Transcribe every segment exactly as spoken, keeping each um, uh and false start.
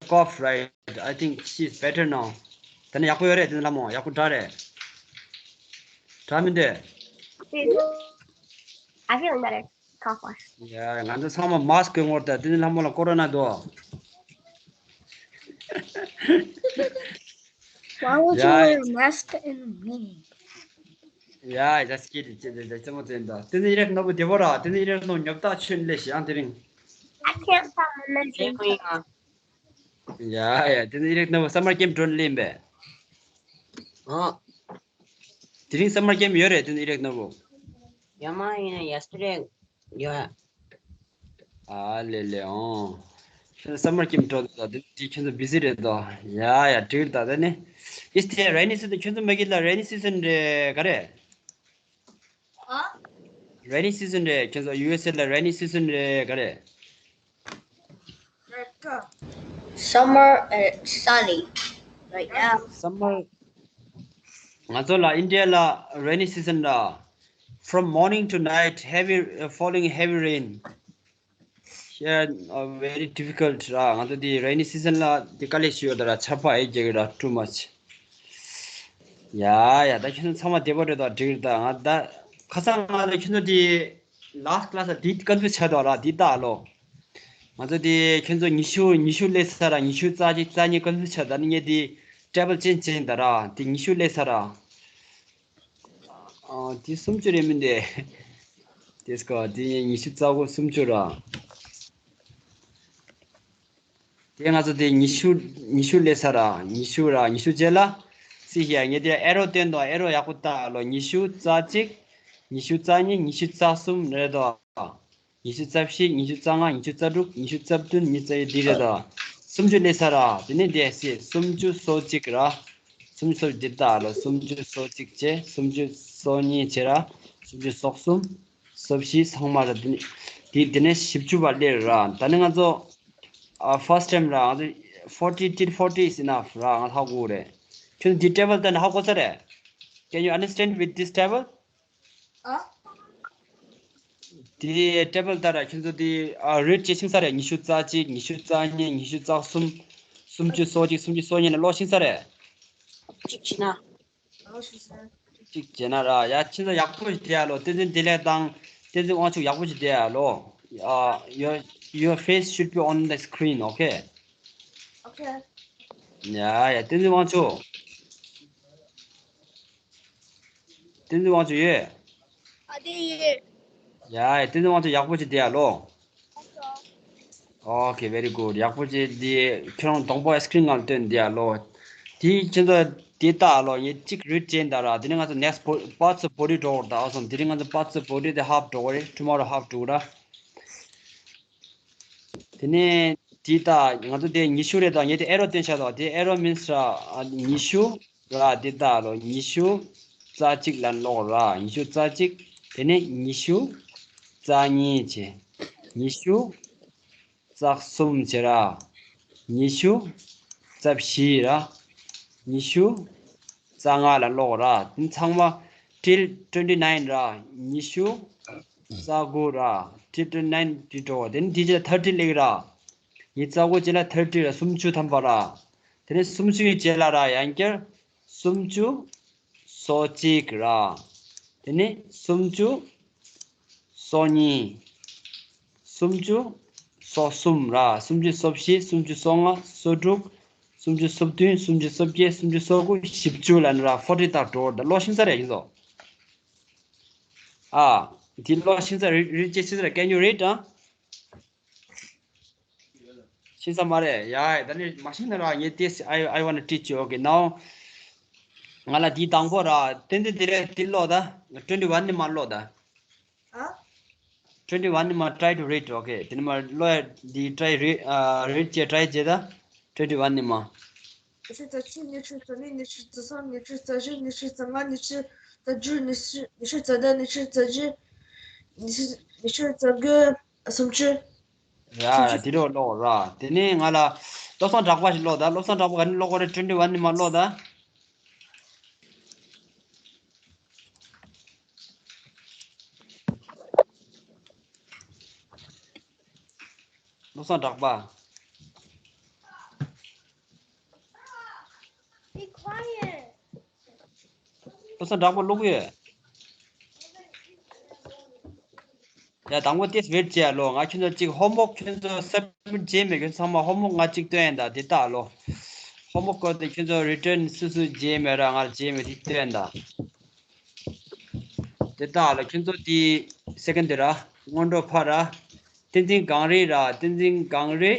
cough, right? I think she's better now. ད་ནི་ཡག་པོ་ཡོད་རེད། དེ་ནི་ལྷ་མོ་ཡག་པོ་དྲག་རེད། དྲག་མི་འདུག I feel better. Cough less. ཡ། ང་ཚོ་ཚང་མ་མཱསྐ་གྱོན་དགོས་རེད། ད་དེ་ནི་ལྷ་མོ་ལ་ཀོ་རོ་ན་འདུག Why would you Yeah. wear a mask in a meeting? Yeah, just kidding. ཅེས་ཅེས་ཅེས་ཅེས་མོ་ཅེས་འདུག་དེ་ནི་ཨི་རེག་ནོ་བུ་དེ་བོ་ར། དེ་ནི་ཨི་རེག་ནོ་ཉོབ་ཏག་ཆོན་ལེ་ཞེ་ཡང་དེ་རིང་། I can't find my ཞེས་ནོ་ཡིན་ང་། ཡ་ཡ། དེ་ནི་ཨི་རེག་ནོ་བུ་སམ་མར་ཀེམ་འགྲོ་ལེན་པས། ཨ། དེ་རིང་སམ་མར་ཀེམ་ཡོད་རེད། དེ་ནི་ཨི་རེག་ནོ་བུ། ཡ་མ་ཡིན་ན་yesterday ཡོད། ཨ་ལེ་ལེ་ཨོ། ཁྱོད་ཚོ་སམ་མར་ཀེམ་འགྲོ་འདུག་དེ་དེ་ཁྱོད་ཚོ་བི་ཟི་རེད་དོ། ཡ་ཡ་འགྲིག་ད། ད་ནི་ཨིས་ཏེ་རེ་ནི་སི་ཛོན་ཁྱོད་ཚོ་མ་གི་ལ་རེ་ནི་སི་ཛོན་རེད་ག་རེ། ཨ། རེ་ནི་སི་ཛོན་རེད། ཁྱོད་ཚོ་ཡུ་ཨེས་ཨེ་ལ་རེ་ནི་སི་ཛོན་རེད་ག་རེ། Summer and sunny right now. Summer. ང་ཚོ་ལ་ཨིན་ཌི་ཡ་ལ་རེ་ནི་སི་ཛོན་ར། From morning to night, heavy, uh, falling heavy rain. Here, uh, very difficult ར། ང་ཚོ་འདི་རེ་ནི་སི་ཛོན་ལ་འདི་དཀའ་ལས་ཞིག་ཡོད་ད་ར། ཆར་པ་ཨེ་རྒྱག་གི་ར། Too much. ཡ་ཡ། ད་ཁྱོད་ཚོ་ཚང་མ་བདེ་པོ་རེད་དོ། འགྲིག་རེད་ད། ང་ད་ཁ་སང་ང་ཚོ་ཁྱོད་ཚོ་འདི་last class ལ་འདི་ཀོན་ཕིའུ་སི་ཆགས་འདུག་ར། འདི་ལྟ་ལོ། ང་ཚོ་འདི་ཁྱོད་ཚོ་ཉི་ཤུ་ཉི་ཤུ་སླེབས་ཚར་ར། ཉི་ཤུ་རྩ་གཅིག་རྩ་གཉིས་ཀོན་ཕིའུ་སི་ཆགས། ད་ནི་ངས་འདི་ཊེ་བལ་ཅེན་ཇི་བྱས་ཡིན་ད་ར། འདི་ཉི་ཤུ་སླེབས་ཚར་ར། ཨ། འདི་སུམ་ཅུ་རེད་མི་འདུག་དེ་སྐོར་འདི་ངས་ཉི་ཤུ་རྩ་དགུ་སུམ་ཅུ་ར། དེ་ང་ཚོ་དེ་ཉི་ཤུ་ཉི་ཤུ་སླེབས་ཚར་ར། ཉི་ཤུ་ར། ཉི་ཤུ་རྗེས་ལ་སི་ཞིག་ཡ། ངས་དེ་ཨེ་རོ་བསྟན་དོ། ཨེ་རོ་ཡག་པོ་ལྟ་ལོ། ཉི་ཤུ་རྩ་གཅིག་ཉི་ཤུ་རྩ་གཉིས། ཉི་ཤུ་རྩ་གསུམ་རེད་དོ། ཉི་ཤུ་རྩ་བཞི། ཉི་ཤུ་རྩ་ལྔ། ཉི་ཤུ་རྩ་དྲུག་ཉི་ཤུ་རྩ་བདུན། ཉི་ཤུ་རྩ་བརྒྱད། འདི་རེད་དོ། སུམ་ཅུ་སླེབས་ཚར་ར། དེ་ནས་དེ་སི་སུམ་ཅུ་སོ་གཅིག་ར། སུམ་ཅུ་སོ་གཅིག་འདི་ལྟ་ལོ། སུམ་ཅུ་སོ་གཅིག་བྱས། སུམ་ཅུ་སོ་གཉིས་བྱས་ར། སུམ་ཅུ་སོ་གསུམ། སོ་བཞི་ཚང་མ་ར། དེ་ནས་དེ་དེ་ནས་བཞི་བཅུ་བར་སླེབས་ར། ད་ནི་ང་ཚོ་ཨ། first time ར། ང་ཚོ་forty till forty is enough ར། ང་ཧ་གོ་རེད། ཁྱོད་འདི་ཊེ་བལ་ལྟ་ནས་ཧ་གོ་ཚར་རེད། Can you understand with this table? ཨ། དེ་ཊེ་བལ་ལྟ་ར། ཁྱོད་ཚོ་དེ་ཨ། རིཌ་བྱེད་ཤེས་ཚར་རེད། ཉི་ཤུ་རྩ་གཅིག་ཉི་ཤུ་རྩ་གཉིས། ཉི་ཤུ་རྩ་གསུམ། སུམ་ཅུ་སོ་གཅིག་སུམ་ཅུ་སོ་གཉིས་ལ་ཀློག་ཤེས་ཚར་རེད། གཅིག་བྱས་ན། གཅིག་བྱས་ན་ར། ཡ། ཁྱེད་ཚོ་ཡག་པོ་ཞིག་བསྡད་ཡ་ལོ། བསྟན་འཛིན་བདེ་ལེགས་དང་བསྟན་འཛིན་དབང་ཕྱུག་ཡག་པོ་ཞིག་བསྡད་ཡ་ལོ། ཨ། your your face should be on the screen, okay? Okay. ཡ་ཡ། བསྟན་འཛིན་དབང་ཕྱུག་བསྟན་འཛིན་དབང་ཕྱུག་ཡོད། ཨ། དེ་ཡོད། ཡ་ཡ། བསྟན་འཛིན་དབང་ཕྱུག་ཡག་པོ་ཞིག་བསྡད་ཡ་ལོ། Okay, very good. ཡག་པོ་བྱས། འདི་ཁྱེད་རང་གདོང་པ་སི་ཀི་རིན་ནང་བསྟན་འདི་ཡ་ལོ། དེ་ཁྱེད་ཚོ་དེ་ལྟ་ལོ། ངས་གཅིག་རིཌ་བྱས་ད་ར། དེ་ནས་ང་ཚོ་next parts of body འགྲོ་བར་ད། ཨ་སོང་། དེ་རིང་ང་ཚོ་parts of body དེ་half འགྲོ་གི་རེད། Tomorrow half འགྲོ་གི་ར། དེ་ནས་དེ་ལྟ་ང་ཚོ་དེ་ཉི་ཤུ་རེད་ད། ངས་དེ་ཨེ་རོ་བསྟན་བཞག་ད། དེ་ཨེ་རོ་means ར། ཉི་ཤུ་ར། དེ་ལྟ་ལོ། ཉི་ཤུ་རྩ་གཅིག་ལ་ཀློག་ར། ཉི་ཤུ་རྩ་གཅིག་དེ་ནས་ཉི་ཤུ་རྩ་གཉིས་བྱས། ཉི་ཤུ་རྩ་གསུམ་བྱས་ར། ཉི་ཤུ་རྩ་བཞི་ར། ཉི་ཤུ་རྩ་ལྔ་ལ་ཀློག་ར། དེ་ཚང་མ་till twenty nine ར། ཉི་ཤུ་རྩ་དགུ་ར། till twenty nine དེ་འགྲོ། དེ་ནས་དེ་རྗེས་ལ་thirty ཀློག་ར། ཉི་ཤུ་རྩ་དགུ་རྗེས་ལ་thirty ར། སུམ་ཅུ་ཐམ་པ་ར། དེ་ནས་སུམ་ཅུའི་རྗེས་ལ་ར། ཡང་བསྐྱར་སུམ་ཅུ་སོ་གཅིག་ར། དེ་ནས་སུམ་ཅུ་སོ་གཉིས། སུམ་ཅུ་སོ་གསུམ་ར། སུམ་ཅུ་སོ་བཞི། སུམ་ཅུ་སོ་ལྔ། སོ་དྲུག་སུམ་ཅུ་སོ་བདུན། སུམ་ཅུ་སོ་བརྒྱད། སུམ་ཅུ་སོ་དགུ། བཞི་བཅུ་ལ་ནི་ར། forty དག་འགྲོ་བར་ད། ཀློག་ཤེས་ས་རེད་ཁྱེད་ཚོ། ཨ། འདི་ཀློག་ཤེས་ས་རེད། རིཌ་བྱེད་ཤེས་ས་རེད། Can you read? ཨ། ཤེས་ས་མ་རེད། ཡ། ད་ནི་མ་ཤེས་ན་ར། ངས་དེ་I, I wanna teach you. Okay, now ང་ལ་འདི་དང་པོ་ར། བསྟན་འཛིན་བདེ་ལེགས་འདི་ཀློག་ད། twenty one ནས་མར་ཀློག་ད། ཨ། twenty one ནས་མར། Try to read. Okay, དེ་ནས་མར་ཀློག་ཡ། འདི་try read, ཨ། རིཌ་བྱེད། try བྱེད་ད། twenty one ནས་མར། ཉི་ཤུ་རྩ་གཅིག་ཉི་ཤུ་རྩ་གཉིས། ཉི་ཤུ་རྩ་གསུམ། ཉི་ཤུ་རྩ་བཞི། ཉི་ཤུ་རྩ་ལྔ། ཉི་ཤུ་རྩ་དྲུག་ཉི་ཤུ་རྩ་བདུན། ཉི་ཤུ་རྩ་བརྒྱད། ཉི་ཤུ་ཉི་ཤུ་རྩ་དགུ། སུམ་ཅུ། ཡ། དེ་རུ་ཀློག་ར། དེ་ནས་ང་ལ་བློ་བཟང་གྲགས་པ་ཞིག་ཀློག་ད། བློ་བཟང་གྲགས་པ་ག་ནས་ཀློག་གོ་རེད། twenty one ནས་མར་ཀློག་ད། བློ་བཟང་གྲགས་པ། བློ་བཟང་དྲག་པོ་ཀློག་གི་ཡོད། ཡ་དང་པོ་ཏེས་ཝེད་བྱེད་ཡ་ལོ། ང་ཁྱོད་ཚོ་གཅིག་ཧོམ་ཝོག་ཁྱོད་ཚོ་སབ་མིཊ་བྱས་མེད། ཁྱོད་ཚང་མ་ཧོམ་ཝོག་ང་གཅིག་སྟོན་ཡིན་ད་དེ་ལྟ་ལོ། ཧོམ་ཝོག་སྐོར་དེ་ཁྱོད་ཚོ་རི་ཊརན་སུ་སུ་བྱས་མེད་ར། ང་ལ་བྱས་མེད་དེ་སྟོན་ད། དེ་ལྟ་ལོ། ཁྱོད་ཚོ་དེ་སེ་ཀེན་དེ་ར། སྔོན་འགྲོ་ཕ་ར། བསྟན་འཛིན་གངས་རི་ར། བསྟན་འཛིན་གངས་རི།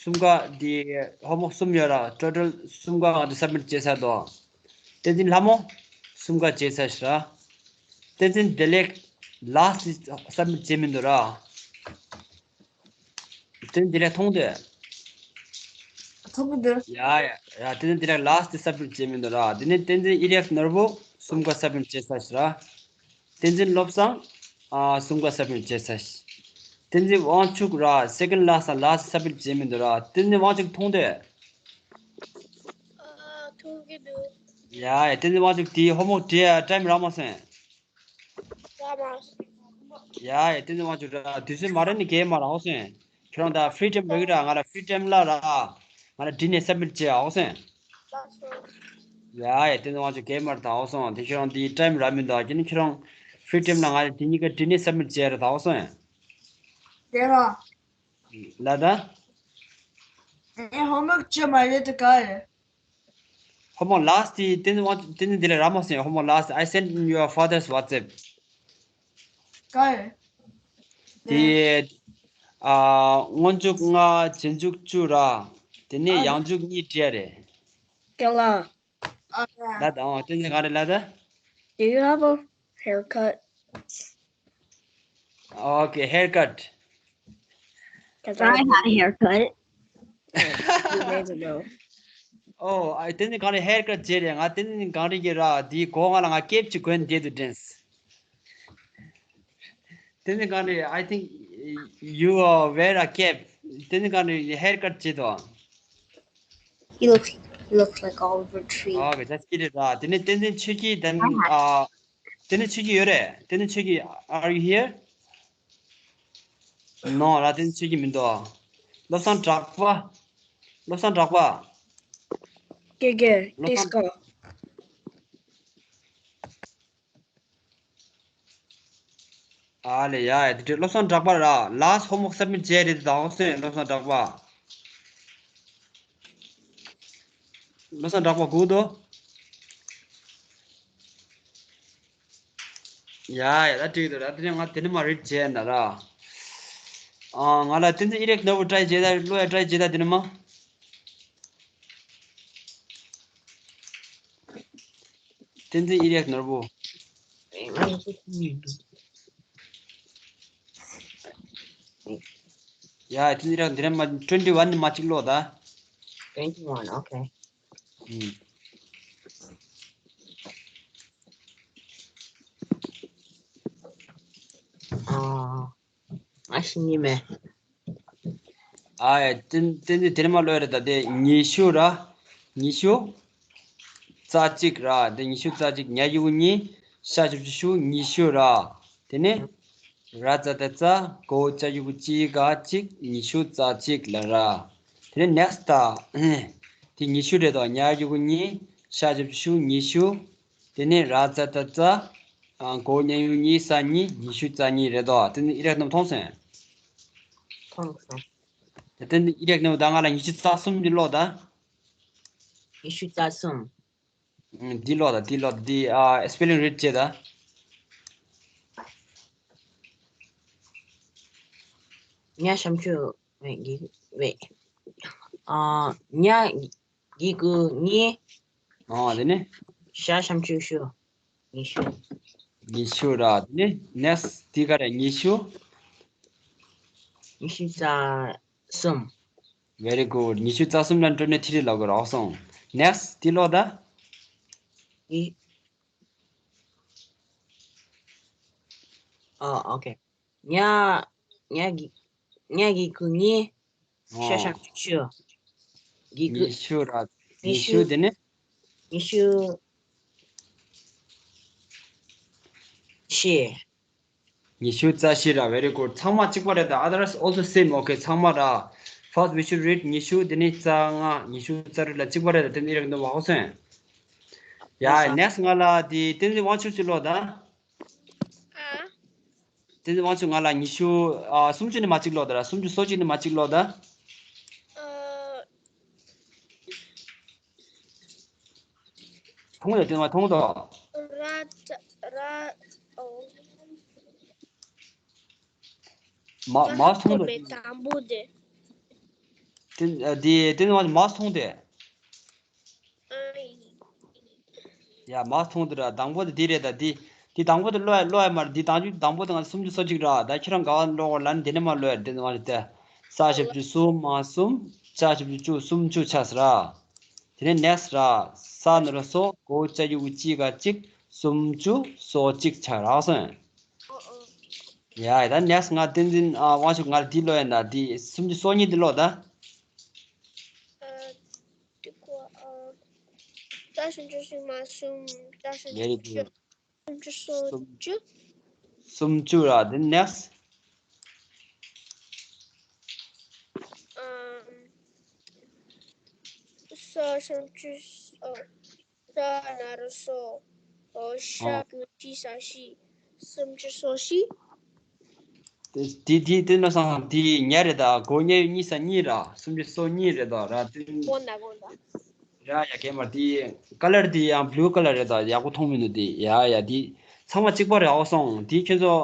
གསུམ་ཀ་དེ་ཧོམ་ཝོག་གསུམ་ཡོད་ར། ཊོ་ཊལ་གསུམ་ཀ་ང་ཚོ་སབ་མིཊ་བྱས་ཚར་འདུག་བསྟན་འཛིན་ལྷ་མོ། གསུམ་ཀ་བྱས་ཚར་ཤག་ར། བསྟན་འཛིན་བདེ་ལེགས་ལཱ་སི་ཊི་སབ་མིཊ་བྱས་མི་འདུག་ར། བསྟན་འཛིན་བདེ་ལེགས་མཐོང་དུས། མཐོང་གི་འདུག་ཡ་ཡ་ཡ། བསྟན་འཛིན་བདེ་ལེགས་ལཱ་སི་ཊི་སབ་མིཊ་བྱས་མི་འདུག་ར། དེ་ནས་བསྟན་འཛིན་ཨི་རེག་ནོར་བུ་གསུམ་ཀ་སབ་མིཊ་བྱས་ཚར་ཤག་ར། བསྟན་འཛིན་བློ་བཟང་། ཨ། གསུམ་ཀ་སབ་མིཊ་བྱས་ཚར་ཤག་བསྟན་འཛིན་དབང་ཕྱུག་ར། སེ་ཀེན་ལཱ་སི་ཊི་ལཱ་སི་ཊི་སབ་མིཊ་བྱས་མི་འདུག་ར། བསྟན་འཛིན་དབང་ཕྱུག་མཐོང་དུས། ཨ། མཐོང་གི་འདུག་ཡ་ཡ། བསྟན་འཛིན་དབང་ཕྱུག་དེའི་ཧོམ་ཝོག་བྲིས་ཡ་ཊའིམ་རག་མ་སོང་། རག་མ་སོང་། ཡ་ཡ། བསྟན་འཛིན་དབང་ཕྱུག་ར། དུས་ཚོད་མ་རག་ནི་གས་མ་རག་ཧོ་སོང་། ཁྱོད་རང་ད་ཧྥི་རི་ཊའིམ་རག་གི་ར། ང་ལ་ཧྥི་རི་ཊའིམ་ལ་ར། ང་ལ་བྲིས་ནས་སབ་མིཊ་བྱས་ཨ་ཧོ་སོང་། ཡ་ཡ། བསྟན་འཛིན་དབང་ཕྱུག་གས་མ་རེད་ད་ཧོ་སོང་། དེ་ཁྱོད་རང་དེའི་ཊའིམ་རག་མི་འདུག་ཁྱོད་ནི་ཁྱོད་རང་ཧྥི་རི་ཊའིམ་ལ་ང་ལ་དེ་གཉིས་ཀ་བྲིས་ནས་སབ་མིཊ་བྱས་ར་ད་ཧོ་སོང་། དེ་ར། ལ་ད། ཨེ། ཧོམ་ཝོག་བྱས་མ་རེད་དེ་ག་རེད། ཧོམ་ཝོག་ལཱ་སི་ཊི་དེ་བསྟན་འཛིན་དབང་ཕྱུག་བསྟན་འཛིན་བདེ་ལེགས་རག་མ་སོང་། ཧོམ་ཝོག་ལཱ་སི་ཊི། I sent in your father's WhatsApp། ག་རེད། དེ། ཨ། སྔོན་འཇུག་ལྔ། རྗེས་འཇུག་བཅུ་ར། དེ་ནས་ཡང་འཇུག་གཉིས་བྲིས་རེད། ཀེ་ལ། ཨ། ལ་ད། ཨོ། བསྟན་འཛིན་ག་རེ་ལ་ད། Do you have a haircut? Okay, haircut. Because I had a haircut. Two days ago. Oh, I didn't got a haircut བྱས་རེད། ང་བསྟན་འཛིན་གངས་རི་གི་ར། དེའི་གོང་ང་ལ་ང་ཀེབ་ཅིག་གོན་བསྡད་འདུག་དྲན། བསྟན་འཛིན་གངས་རི། I think you are wear a cap. བསྟན་འཛིན་གངས་རི་ཧེར་ཀཊ་བྱས་འདུག He looks, he looks like Oliver Tree. Okay, that's it. ར། དེ་ནས་བསྟན་འཛིན་ཆོས་སྐྱིད་དང་། ཨ། བསྟན་འཛིན་ཆོས་སྐྱིད་ཡོད་རེད། བསྟན་འཛིན་ཆོས་སྐྱིད། Are you here? No ར། བསྟན་འཛིན་ཆོས་སྐྱིད་མི་འདུག་བློ་བཟང་གྲགས་པ། བློ་བཟང་གྲགས་པ། ཀེ་ཀེ། བློ་བཟང་ཏིས་ཀོ། ཨ་ལེ་ཡ། དེ་བློ་བཟང་གྲགས་པ་ར། ལཱ་སི་ཊི་ཧོམ་ཝོག་སབ་མིཊ་བྱས་རེད་དང་སོང་། བློ་བཟང་གྲགས་པ། བློ་བཟང་གྲགས་པ་སྒུག་དོ། ཡ་ཡ། ད་འགྲིག་འདུག་ར། དེ་ནས་ང་དེ་ནས་མར་རིཌ་བྱས་ན་ར། ཨ། ང་ལ་བསྟན་འཛིན་ཨི་རེག་ནོར་བུ་ཊའི་བྱས་ད། ཀློག་ཡ་ཊའི་བྱས་ད་དེ་ནས་མ། བསྟན་འཛིན་ཨི་རེག་ནོར་བུ། ཡ། བསྟན་འཛིན་ཨི་རེག་འདི་རེད་མ། ཊུ་ཝེན་ཊི་ཝན་ནས་མར་གཅིག་ཀློག་ད། Twenty one, okay. ཨུམ། ཨ། ང་ཤེས་ཀྱི་མེད། ཨ་ཡ། བསྟན་བསྟན་འཛིན་དེ་ནས་མར་ཀློག་ཡ་རེད་ད། དེ་ཉི་ཤུ་ར། ཉི་ཤུ་རྩ་གཅིག་ར། དེ་ཉི་ཤུ་རྩ་གཅིག་ཉ་གི་གུ་ཉི། ཤ་ཞབས་ཀྱུ་ཤུ། ཉི་ཤུ་ར། དེ་ནས་ར་ཙ་ཏ་རྩ། ག་ཅ་གི་གུ་ཀྱི། ག་གཅིག་ཉི་ཤུ་རྩ་གཅིག་ལ་ར། དེ་ནས་ནེགསི་ཊི་ད། དེ་ཉི་ཤུ་རེད་དོ། ཉ་གི་གུ་ཉི། ཤ་ཞབས་ཀྱུ་ཤུ། ཉི་ཤུ། དེ་ནས་ར་ཙ་ཏ་རྩ། ཨ། ག་ཉ་གི་གུ་གཉི། ས་གཉིས། ཉི་ཤུ་རྩ་གཉིས་རེད་དོ། དེ་ནས་ཨི་རེག་ནོར་བུ་མཐོང་སོང་། མཐོང་སོང་། དེ་ནས་ཨི་རེག་ནོར་བུ་ད་ང་ལ་ཉི་ཤུ་རྩ་གསུམ་འདི་ཀློག་ད། ཉི་ཤུ་རྩ་གསུམ། ཨུམ། འདི་ཀློག་ད། འདི་ཀློག་ད། འདི། ཨ། སི་པེ་ལིང་རིཌ་བྱེད་ད། ཉ་ཞབས་ཀྱུ། ཝེ། གི། ཝེ། ཨ། ཉ་གི་གུ་ཉི། ཨ། དེ་ནས། ཤ་ཞབས་ཀྱུ་ཤུ། ཉི་ཤུ། ཉི་ཤུ་ར། དེ་ནས་ནེགསི་ཊི་དེ་ག་རེ། ཉི་ཤུ། ཉི་ཤུ་རྩ་གསུམ། Very good. ཉི་ཤུ་རྩ་གསུམ་ལ་འགྲོ་ནས་ཐི་རི་ལ་གོ་རག་སོང་། ནེགསི་ཊི་དེ་ཀློག་ད། ཉི། ཨ། ཨོ་ཁེ། ཉ། ཉ་གི། ཉ་གི་གུ་ཉི། ཤ་ཨོ། ཞབས་ཀྱུ་ཤུ། གི་གུ། ཉི་ཤུ་ར། ཉི་ཤུ། ཉི་ཤུ། དེ་ནས། ཉི་ཤུ་བཞི། ཉི་ཤུ་རྩ་བཞི་ར། Very good. ཚང་མ་གཅིག་པ་རེད་ད། Others also same. Okay. ཚང་མ་ར། First we should read ཉི་ཤུ། དེ་ནས་རྩ་ལྔ། ཉི་ཤུ་རྩ་དྲུག་ལ་གཅིག་པ་རེད་ད། དེ་ནས་ཨི་རེག་ནོར་བུ་ཧོ་སོང་། ཡ། next ང་ལ་དེ་བསྟན་འཛིན་དབང་ཕྱུག་ཅིག་ཀློག་དང་། ཨ། བསྟན་འཛིན་དབང་ཕྱུག་ང་ལ་ཉི་ཤུ། ཨ། སུམ་ཅུ་ནས་མར་གཅིག་ཀློག་དང་། སུམ་ཅུ་སོ་གཅིག་ནས་མར་གཅིག་ཀློག་དང་། ཨ། མཐོང་ཡོད་དེ་མ་མཐོང་དོ། ར་ཏ་ར། ཨོ། མ་མ་མཐོང་དོ། དང་པོ་དེ། དེ་དེ་དེ་མ་མ་མཐོང་དེ། ཨ། ཡ་མ་མཐོང་དེ་ར། དང་པོ་དེ་འདི་རེད་ད། འདི་འདི་དང་པོ་དེ་ཀློག་ཡ་ཀློག་ཡ་མ་རེད། འདི་དང་པོ་དང་པོ་དེ་ང་སུམ་ཅུ་སོ་གཅིག་ར། ད་ཁྱེད་རང་ག་བ་ཀློག་གོ་ལབ་ན་དེ་ནས་མར་ཀློག་ཡ་རེད། དེ་མ་རེད་དེ། ས་ཞབས་ཀྱུ་སུ་མ་སུམ། ཅ་ཞབས་ཀྱུ་ཅུ། སུམ་ཅུ་ཆགས་སོང་ར། དེ་ནས་next ར། ས་ན་རོ་སོ། གོ་ཅ་གི་གུ་གཅིག་ག་གཅིག་སུམ་ཅུ་སོ་གཅིག་ཆགས་རག་སོང་། ཡ་ཡ། ད་next ང་བསྟན་འཛིན་ཨ་དབང་ཕྱུག་ང་ལ་འདི་ཀློག་ཡ་ད། འདི་སུམ་ཅུ་སོ་གཉིས་འདི་ཀློག་ད། ཨ། འདི་གོ་ཨ། ད་སུམ་ཅུ་སོ་མ་སུམ། ད་སུམ་ཅུ། Very good. སུམ་ཅུ་སོ་བཅུ། སུམ་ཅུ་ར། དེ་next། ཨམ། ས་སུམ་ཅུ་སོ། ས་ན་རོ་སོ། ཨོ། ཤ་གི་གུ་ཤི་ས་ཤི། སུམ་ཅུ་སོ་ཤི། དེ་དེ་དེ་ནོ་སང་དེ་ཉ་རེད་ད། གོ་ཉ་ཡོད་གཉིས་ས་གཉིས་ར། སུམ་ཅུ་སོ་གཉིས་རེད་ད་ར། དེ་གོ་ན་གོ་ན། ར་ཡ་གེ་མ་དེ་color དེ་ཡང་blue color རེད་ད། ཡག་པོ་མཐོང་མི་འདུག་དེ། ཡ་ཡ། དེ་ཚང་མ་གཅིག་པ་རེད། ཨོ་སོང་། དེ་ཁྱོད་ཚོ་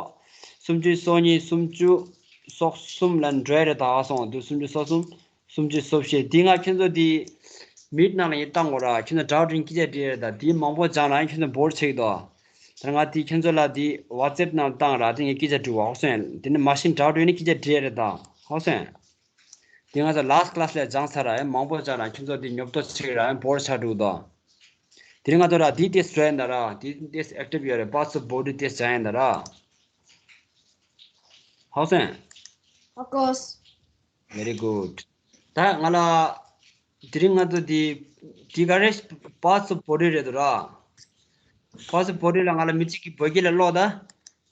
སུམ་ཅུ་སོ་གཉིས། སུམ་ཅུ་སོ་གསུམ་ལ་འགྲོ་ཡ་རེད་ད། ཨོ་སོང་། དེ་སུམ་ཅུ་སོ་གསུམ། སུམ་ཅུ་སོ་བཞི། དེ་ང་ཁྱོད་ཚོ་དེ་Meet ནང་ལ་ཡིན་བཏང་གོ་ར། ཁྱོད་ཚོ་འདྲ་བོ་དྲན་སྐད་ཆ་དྲིས་རེད་ད། དེ་མང་པོ་སྦྱང་ར་ཁྱོད་ཚོ་bored ཆགས་ཀྱི་འདུག་ད་ང་དེ་ཁྱོད་ཚོ་ལ་དེ་WhatsApp ནང་བཏང་ར། དེ་ངས་སྐད་ཆ་དྲི་བ། ཨོ་སོང་། དེ་ནི་མ་གཞི་འདྲ་བོ་དྲན་ནས་སྐད་ཆ་དྲིས་རེད་ད། ཨོ་སོང་། དེ་ང་ཚོ་last class ལ་སྦྱངས་ཚར་ར། ཡང་མང་པོ་སྦྱངས་ར་ཁྱོད་ཚོ་དེ་ཉོབ་ཏོ་ཆགས་ར་bored ཆགས་འགྲོ་གི་འདུག་དེ་རིང་ང་ཚོ་ར་དེ་test འགྲོ་ཡིན་ད་ར། དེ་test active ཡོད་རེད། Parts of body test སྦྱང་ཡིན་ད་ར། ཧའོ་སན། Of course. Very good. ད་ང་ལ་དེ་རིང་ང་ཚོ་དེ་དེ་ག་རེ། Parts of body རེད་འདུག་ར། Parts of body ལ་ང་ལ་མི་གཅིག་གིས་བོད་སྐད་ལ་ཀློག་ད།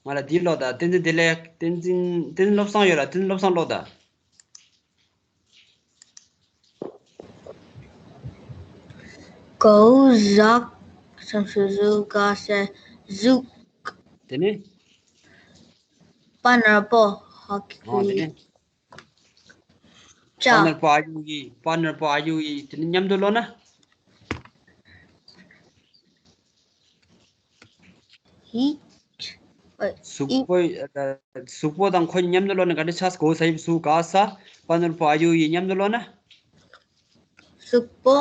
ང་ལ་དེ་ཀློག་ད། བསྟན་འཛིན་བདེ་ལེགས། བསྟན་འཛིན་བསྟན་འཛིན་བློ་བཟང་ཡོད་ར། བསྟན་འཛིན་བློ་བཟང་ཀློག་ད། གོ་བཞག་སམ་ཤུ་ཟུག་ག་ཤ་ཟུག་དེ་ནས། པ་ན་པོ་ཧ་གི་ཨོ། དེ་ནས། ཅ། པ་ན་པོ་ཨ་ཡུ་ཡི། པ་ན་པོ་ཨ་ཡུ་ཡི། དེ་ནས་མཉམ་དུ་ཀློག་ན། ཧི། ཨ། གཟུགས་ཨི། པོ། ཨ། གཟུགས་པོ་དང་ཁོ་གཉིས་མཉམ་དུ་ཀློག་ན་ག་འདྲ་ཆགས། གོ་ས་ཡིབ་སུ་ག་ས། པ་ན་པོ་ཨ་ཡུ་ཡི། མཉམ་དུ་ཀློག་ན། གཟུགས་པོ།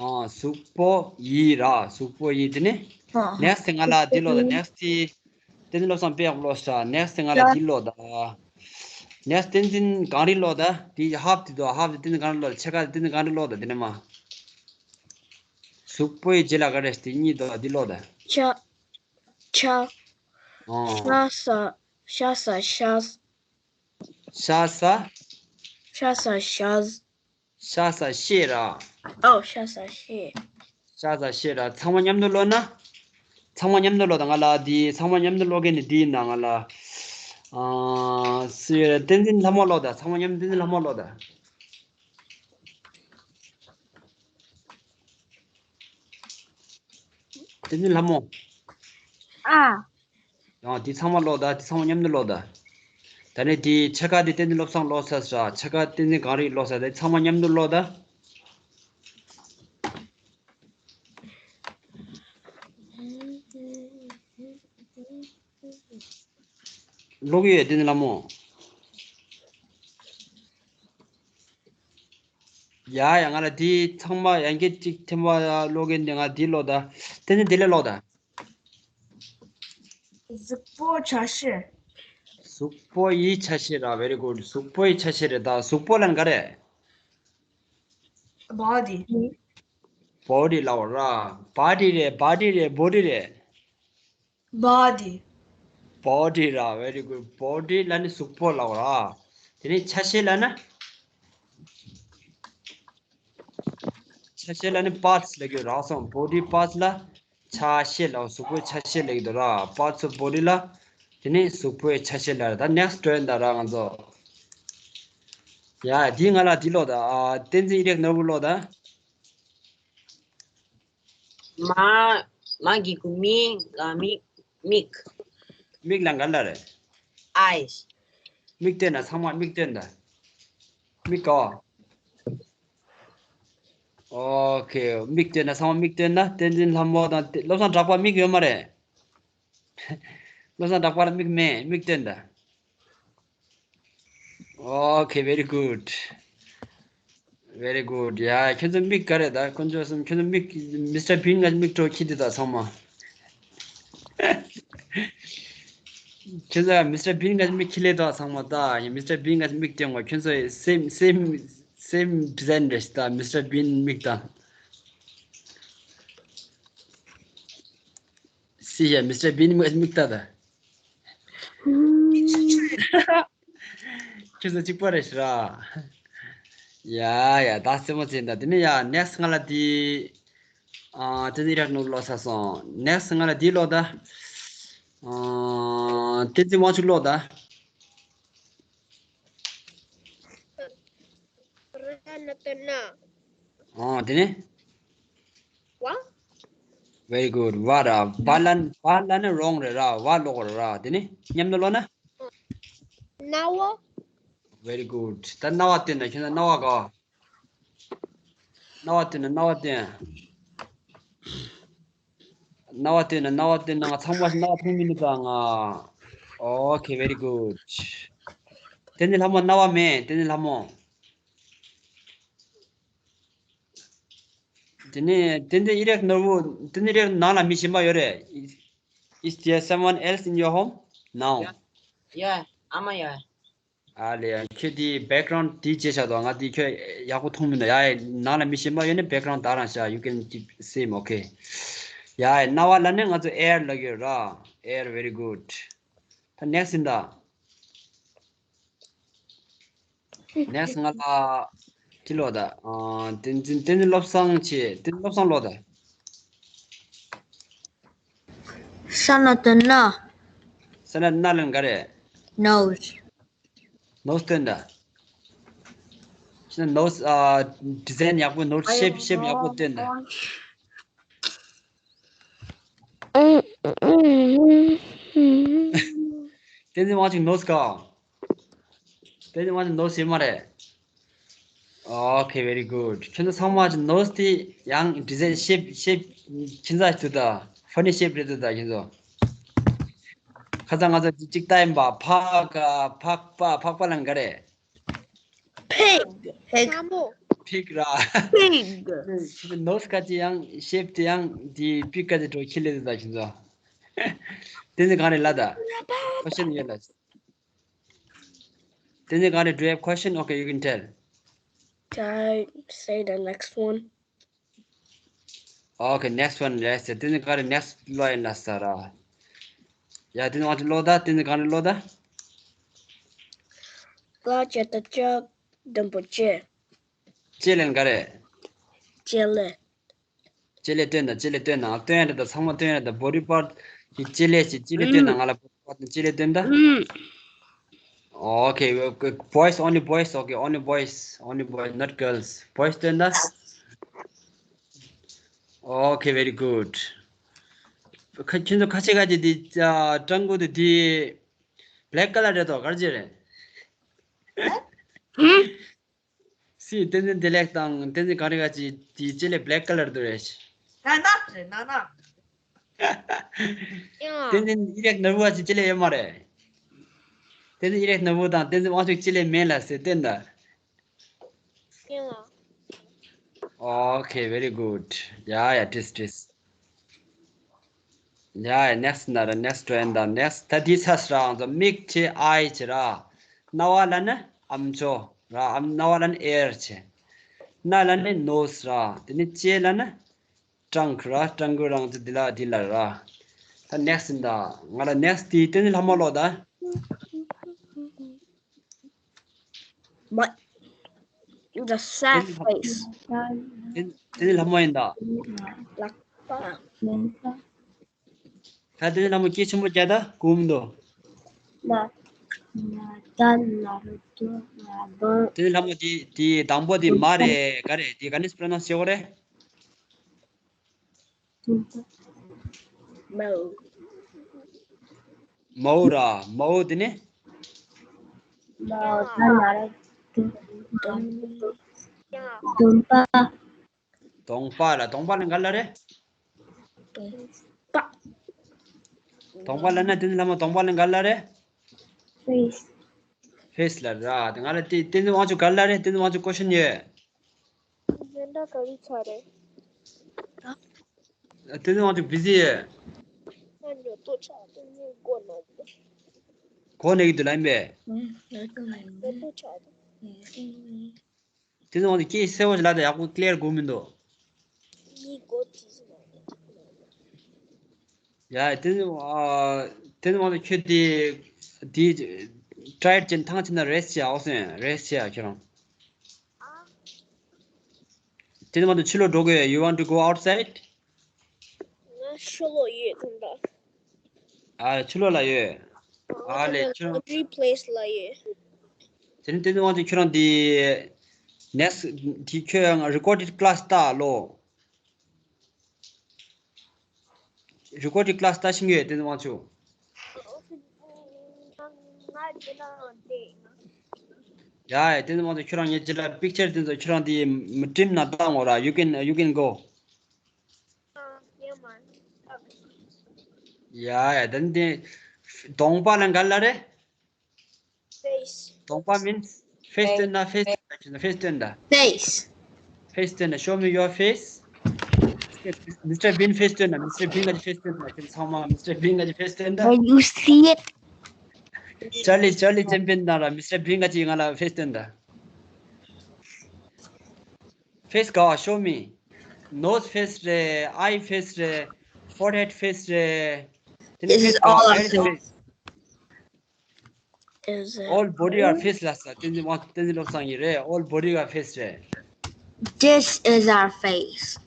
ཨ། གཟུགས་པོ་ཡི་ར། གཟུགས་པོ་ཡི། དེ་ནས་ཨ། next ང་ལ་འདི་ཀློག་ད། next དེ་བསྟན་འཛིན་བློ་བཟང་དཔེ་ཡག་པོ་ཀློག་ཤག next ང་ལ་འདི་ཀློག་ད། next བསྟན་འཛིན་གངས་རི་ཀློག་ད། དེ་ཧབ་དེ་དོ། ཧབ་དེ་བསྟན་འཛིན་གངས་རི་ཀློག་ད། ཕྱེད་ཀ་དེ་བསྟན་འཛིན་གངས་རི་ཀློག་ད། དེ་ནས་མར། གཟུགས་པོའི་རྗེས་ལ་ག་རེ་དེ་གཉིས་དོ། འདི་ཀློག་ད། ཆ། ཆ། ཨོ། ཤ་ས། ཤ་ས་ཤ། ཤ་ས། ཤ་ས་ཤ། ཤ་ས་ཤེས་ར། ཨོ། ཤ་ས་ཤེས། ཤ་ས་ཤེས་ར། ཚང་མ་མཉམ་དུ་ཀློག་ན། ཚང་མ་མཉམ་དུ་ཀློག་ད། ང་ལ་འདི་ཚང་མ་མཉམ་དུ་ཀློག་མཁན་ནི་འདི་ཡིན་ན། ང་ལ། ཨ། སུ་ཡོད་རེད། བསྟན་འཛིན་ལྷ་མོ་ཀློག་ད། ཚང་མ་མཉམ་དུ་བསྟན་འཛིན་ལྷ་མོ་ཀློག་ད། བསྟན་འཛིན་ལྷ་མོ། ཨ། ཡང་འདི་ཚང་མ་ཀློག་ད། འདི་ཚང་མ་མཉམ་དུ་ཀློག་ད། ད་ནི་འདི་ཕྱེད་ཀ་འདི་བསྟན་འཛིན་བློ་བཟང་ཀློག་ཚར་ཤག་ཕྱེད་ཀ་བསྟན་འཛིན་གངས་རི་ཀློག་ཚར། ད་ཚང་མ་མཉམ་དུ་ཀློག་ད། ཀློག་ཡོད་བསྟན་འཛིན་ལྷ་མོ། ཡ་ཡ། ང་ལ་འདི་ཚང་མ་ཡང་སྐད་ཅིག་ཐེམ་པ་ཀློག་མཁན་འདི། ང་འདི་ཀློག་ད། བསྟན་འཛིན་བདེ་ལེགས་ཀློག་ད། གཟུགས་པོ་ཆ་ཤས། གཟུགས་པོ་ཡི་ཆ་ཤས་ར། Very good. གཟུགས་པོ་ཡི་ཆ་ཤས་རེད་ད། གཟུགས་པོ་ལབ་ན་ག་རེ། Body. Body ལབ་ར། body རེད། body རེད། body རེད། Body. Body ར། Very good. body ལབ་ནི་གཟུགས་པོ་ལབ་ར། དེ་ནས་ཆ་ཤས་ལབ་ན། ཆ་ཤས་ལབ་ནི་parts ལབ་ཀྱི་རག་སོང་། body parts ལ་ཆ་ཤས་ལབ། གཟུགས་པོའི་ཆ་ཤས་ལབ་ཀྱི་འདུག་ར། parts of body ལ། དེ་ནས་གཟུགས་པོའི་ཆ་ཤས་ལབ་ར། ད་next འགྲོ་ཡིན་ད་ར་ང་ཚོ། ཡ། འདི་ང་ལ་འདི་ཀློག་ད། ཨ། བསྟན་འཛིན་ཨི་རེག་ནོར་བུ་ཀློག་ད། མ། མ་གི་གུ་མི། ག་མི། མིག་མིག་ལ་ག་ལ་རེད། Eyes། མིག་སྟོན་ན་ཚང་མ་མིག་སྟོན་ད། མིག་ག་ཨོ་ཁེ། མིག་སྟོན་ན་ཚང་མ་མིག་སྟོན་ན། བསྟན་འཛིན་ལྷ་མོ་དང་བློ་བཟང་གྲགས་པ་མིག་ཡོད་མ་རེད། བློ་བཟང་གྲགས་པ་ལ་མིག་མེད། མིག་སྟོན་ད། Okay, very good. Very good. ཡ། ཁྱོད་ཚོ་མིག་ག་རེད་ད། ཁོ་ཚོ་གསུམ། ཁྱོད་ཚོ་མིག་མི་སི་ཊར་བིན་ག་མིག་འགྲོ་ཁྱི་དེ་ད་ཚང་མ། ཁྱོད་ཚོ་མི་སི་ཊར་བིན་ག་མིག་ཁྱི་ལེ་ད་ཚང་མ་ད། ཡ། མི་སི་ཊར་བིན་ག་མིག་སྟོན་གོ། ཁྱོད་ཚོ་same same same design རེད་ད། མི་སི་ཊར་བིན་མིག་ད། སི་ཡ། མི་སི་ཊར་བིན་མིག་མིག་ད་ད། ཁྱོད་ཚོ་གཅིག་པ་རེད་ཤི་ར། ཡ་ཡ། ད་རྩེད་མོ་རྩེ་ད། དེ་ནས་ཡ་ནེག་སི་ང་ལ་དེ། ཨ། དེ་ནས་རག་ནོར་ལོ་ས་སོང་། ནེག་སི་ང་ལ་དེ་ལོ་ད། ཨ། དེ་ཚེ་མང་ཆུ་ལོ་ད། ར་ན་ཏི་ན། ཨོ། དེ་ནས། བ། Very good. བ་ར། བ་ལ་བ་ལ་ནི་རོང་རེད་ར། བ་ལོག་རེད་ར། དེ་ནས་མཉམ་དུ་ལོ་ན། ན་བ། Very good. ད་རྣ་བ་སྟོན་ན། ཁྱོད་ཚོ་རྣ་བ་ག་རྣ་བ་སྟོན་ན། རྣ་བ་སྟོན། རྣ་བ་སྟོན་ན། རྣ་བ་སྟོན་ན། ང་ཚང་མ་རྣ་བ་མཐོང་མི་འདུག་ད་ང་། Okay, very good. བསྟན་འཛིན་ལྷ་མོ་རྣ་བ་མེད། བསྟན་འཛིན་ལྷ་མོ། དེ་ནས་བསྟན་འཛིན་ཨི་རག་ནོར་བུ། བསྟན་འཛིན་ཨི་རག་ནང་ལ་མི་གཞན་པ་ཡོད་རེད། Is, is there someone else in your home now? Yeah, yeah, ཨ་མ་ཡོད། ཨ་ལེ། ཁྱོད་དེ་བེག་གྷ་རའུན་ཌི་དེ་བྱས་བཞག་དང་། ང་དེ་ཁྱོད་ཡག་པོ་མཐོང་མི་འདུག་ཡ། ནང་ལ་མི་གཞན་པ་ཡོད་ན་བེག་གྷ་རའུན་ཌི་དག་རང་བཞག You can keep same, okay. ཡ། རྣ་བ་ལ་ནི་ང་ཚོ་ཨེར་ལབ་ཀྱི་ཡོད་ར། ཨེར། Very good. ད་ནེག་སི་ཡིན་ད། ནེག་སི་ང་ལ་ཅི་ལོ་ད། ཨ། བསྟན་འཛིན། བསྟན་འཛིན་བློ་བཟང་ཆེ། བསྟན་འཛིན་བློ་བཟང་ལོ་ད། ས་ན་ཏི་ན། ས་ན་ཏི་ན་ལ་ག་རེད། Nose. ནོ་སི་སྟོན་ད། ཤེས་ན་ནོ་སི། ཨ། ཌི་ཛའིན་ཡག་པོ། ནོ་སི་ཤེབ་ཤེབ་ཡག་པོ་སྟོན་ད། བསྟན་འཛིན་དབང་ཕྱུག་ནོ་སི་ག་བསྟན་འཛིན་དབང་ཕྱུག་ནོ་སི་ཡོད་མ་རེད། Okay, very good. ཁྱོད་ཚོ་ཚང་མ་ནོ་སི་དེ་ཡང་ཌི་ཛའིན་ཤེབ་ཤེབ་ཁྱད་མཚར་འདུག་ད། ཕ་ནི་ཤེབ་རེད་འདུག་ད་ཁྱོད་ཚོ། ཁ་སང་ང་ཚོ་ཅིག་ལྟ་ཡིན་པ། ཕག་ག་ཕག་པ། ཕག་པ་ལ་ག་རེད། Pig. Pig. ལྷ་མོ། ཕིག་ར། Pig. ནོ་སི་ག་ཅི་ཡང་ཤེབ་དེ་ཡང་དེ་པིག་ག་ཅི་འགྲོ་ཁྱི་ལེ་འདུག་ད་ཁྱོད་ཚོ། དེ་ནི་ག་རེད་ལ་ད། ཁོ་ཤེས་ནི་ཡོད་ལ། དེ་ནས་ག་རེ། Do you have question? Okay, you can tell. Can I say the next one? Okay, next one. Yes, དེ་ནས་ག་རེ། next ལོ་ཡིན་ལ་ས་ར། ཡ། དེ་ནས་ང་ཚོ་ལོ་ད། དེ་ནས་ག་རེ་ལོ་ད། ཀ་ཅ་ཏ་ཅ་དུམ་བུ་ཅེ། ཅེ་ལེན་ག་རེ། ཅེ་ལེ། ལྕེ་ལེ་སྟོན་དང་། ལྕེ་ལེ་སྟོན་དང་། སྟོན་ཡ་རེད་ད། ཚང་མ་སྟོན་ཡ་རེད་ད། Body part གི་ལྕེ་ལེ་ཞིག་ལྕེ་ལེ་སྟོན་དང་། ང་ལ་body part ནི་ལྕེ་ལེ་སྟོན་དང་། Okay, okay, boys, only boys. Okay, only boys, only boys, not girls. Boys སྟོན་དང་། Okay, very good. ཁ་ཁྱེད་ཚོ་ཁ་ཤས་ཁ་ཅིག་དེ་སྤྲང་པོ་དེ་དེ་black color རེད་དོ། ག་རེ་བྱས་རེད། སི། བསྟན་འཛིན་བདེ་ལེགས་དང་བསྟན་འཛིན་གངས་རི་ཁ་ཅིག་དེ་ལྕེ་ལེ་black color དུ་རེད། ད་ནག་རེད། ནག་ནག་བསྟན་འཛིན་ཨི་རག་ནོར་བུ་ཁ་ཅིག་ལྕེ་ལེ་ཡོད་མ་རེད། བསྟན་འཛིན་ཨི་རག་ནོར་བུ་དང་བསྟན་འཛིན་དབང་ཕྱུག་ལྕེ་ལེ་མེད་ལ་ཟེར་བསྟན་ད། Okay, very good. ཡ་ཡ། དྲིས་དྲིས། ཡ་ཡ། next ན་ར། next འགྲོ་ཡིན་ད། next ད་འདི་ཚ་སི་ར། ང་ཚོ་མིག་བྱས་ཨའི་བྱས་ར། རྣ་བ་ལ་ནི་ཨམ་ཅོག་ར། ཨམ། རྣ་བ་ལ་ནི་ཨེར་བྱས། སྣ་ལ་ནི་ནོ་སི་ར། དེ་ནི་ལྕེ་ལ་ནི་ཊང་ར། ཊང་གི་རང་ཚོ་འདི་ལ་འདི་ལ་ར། ད་next ཡིན་ད། ང་ལ་next དེ་བསྟན་འཛིན་ལྷ་མོ་ལོ་ད། But the sad face. དེ་དེ་ནི་ལྷ་མོ་ཡིན་ད། ལག་པ། ད་དེ་ནི་ལྷ་མོ་སྐད་ཆེན་པོ་རྒྱག་ད་གོམ་དོ། དེ་ནི་ལྷ་མོ་དེ་དེ་དང་པོ་དེ་མ་རེད། ག་རེད། དེ་ག་ནས་pronounce བྱེད་དགོས་རེད། མའོ། མའོ་ར། མའོ་དེ་ནི། མའོ་ད་ལ་ར། གདོང་པ། གདོང་པ་ལ། གདོང་པ་ལ་ག་ལ་རེད། གདོང་པ། གདོང་པ་ལ་ན་དེ་ནི་ལ་མ་གདོང་པ་ལ་ག་ལ་རེད། ཕེ་སི། ཕེ་སི་ལ་ར། དེ་ང་ལ་དེ་དེ་ནི་དབང་ཆུ་ག་ལ་རེད། དེ་ནི་དབང་ཆུ་ཀོ་ཤན་ཡོད། འཛིན་གྲྭ་ག་རེ་ཆགས་རེད། དེ་ནི་དབང་ཆུ་བི་ཟི་ཡོད། ང་ཉོ་ཏོ་ཆགས་དེ་ནི་སྒོ་ནོར་གོ་ནས་ཀྱི་དུ་ལ་ཡིན་པས། ཉོ་ཏོ་ཆགས་དེ། དེ་ནི་འོང་དུ་སྐད་གསལ་བོ་ཞིག་ལབ་དང་། ཡག་པོ་ཀླེར་གོ་མི་འདུག་མི་གོ་དེ་ཟེར་བ་རེད། ཡ། དེ་ནི་ཨ། དེ་ནི་འོང་དུ་ཁྱོད་དེ། དེ་ཊའིཊ་ཅན་ཐང་ཆེན་ན་རེ་སི་ཊི་བྱས་ཨོ་སེ་རེ་སི་ཊི་བྱས་ཁྱོད་རང་། དེ་ནི་འོང་དུ་ཕྱི་ལོགས་འགྲོ་དགོས། You want to go outside? ང་ཕྱི་ལོགས་ཡོད་དམ་ད། ཨ། ཕྱི་ལོགས་ལ་ཡོད། ཨ་ལས་ཁྱོད་རང་། Laundry place ལ་ཡོད། དེ་ནི་དེ་ནི་དབང་ཆེན་ཁྱོད་རང་འདི། next དེ་ཁྱོད་རི་ཀོར་ཌེཌ་ཀ་ལ་སི་ལྟ་ལོ། རི་ཀོར་ཌེཌ་ཀ་ལ་སི་ལྟ་ཤེས་ཀྱི་ཡོད། དེ་ནི་དབང་ཆུ། ཡ་ཡ། དེ་ནི་དབང་ཆུ་ཁྱོད་རང་ངས་ཅི་ལ་པིག་ཅར་དེ་ཚོ་ཁྱོད་རང་འདི་མི་ཊིམ་ནང་བཏང་ངོ་ར། You can, you can go. ཡ་ཡ། དེ་ནི་དེ་གདོང་པ་ལ་ག་ལ་རེད། Face. གདོང་པ་མིན། ཕེ་སི་སྟོན་ན། ཕེ་སི་སྟོན་ན། ཕེ་སི་སྟོན་ན། Face. ཕེ་སི་སྟོན་ན། Show me your face. མིས་ཊར་བིན་ཕེ་སི་སྟོན་ན། མིས་ཊར་བིན་ག་ཅི་ཕེ་སི་སྟོན་ན། ཁྱེད་ཚང་མ་མིས་ཊར་བིན་ག་ཅི་ཕེ་སི་སྟོན་ད། Can you see it? ཅར་ལི། ཅར་ལི་ཅེམ་པིན་ན་ར་མིས་ཊར་བིན་ག་ཅི་ང་ལ་ཕེ་སི་སྟོན་ད། ཕེ་སི་ག་བ། Show me. Nose face རེད། eye face རེད། forehead face རེད། དེ་ནི་This is ཕེ་སི་ག་all བ། Head face. Is it? All body are face ལ་ས། བསྟན་འཛིན་དབང་། བསྟན་འཛིན་བློ་བཟང་གི་རེད། All body are face རེད། This is our face.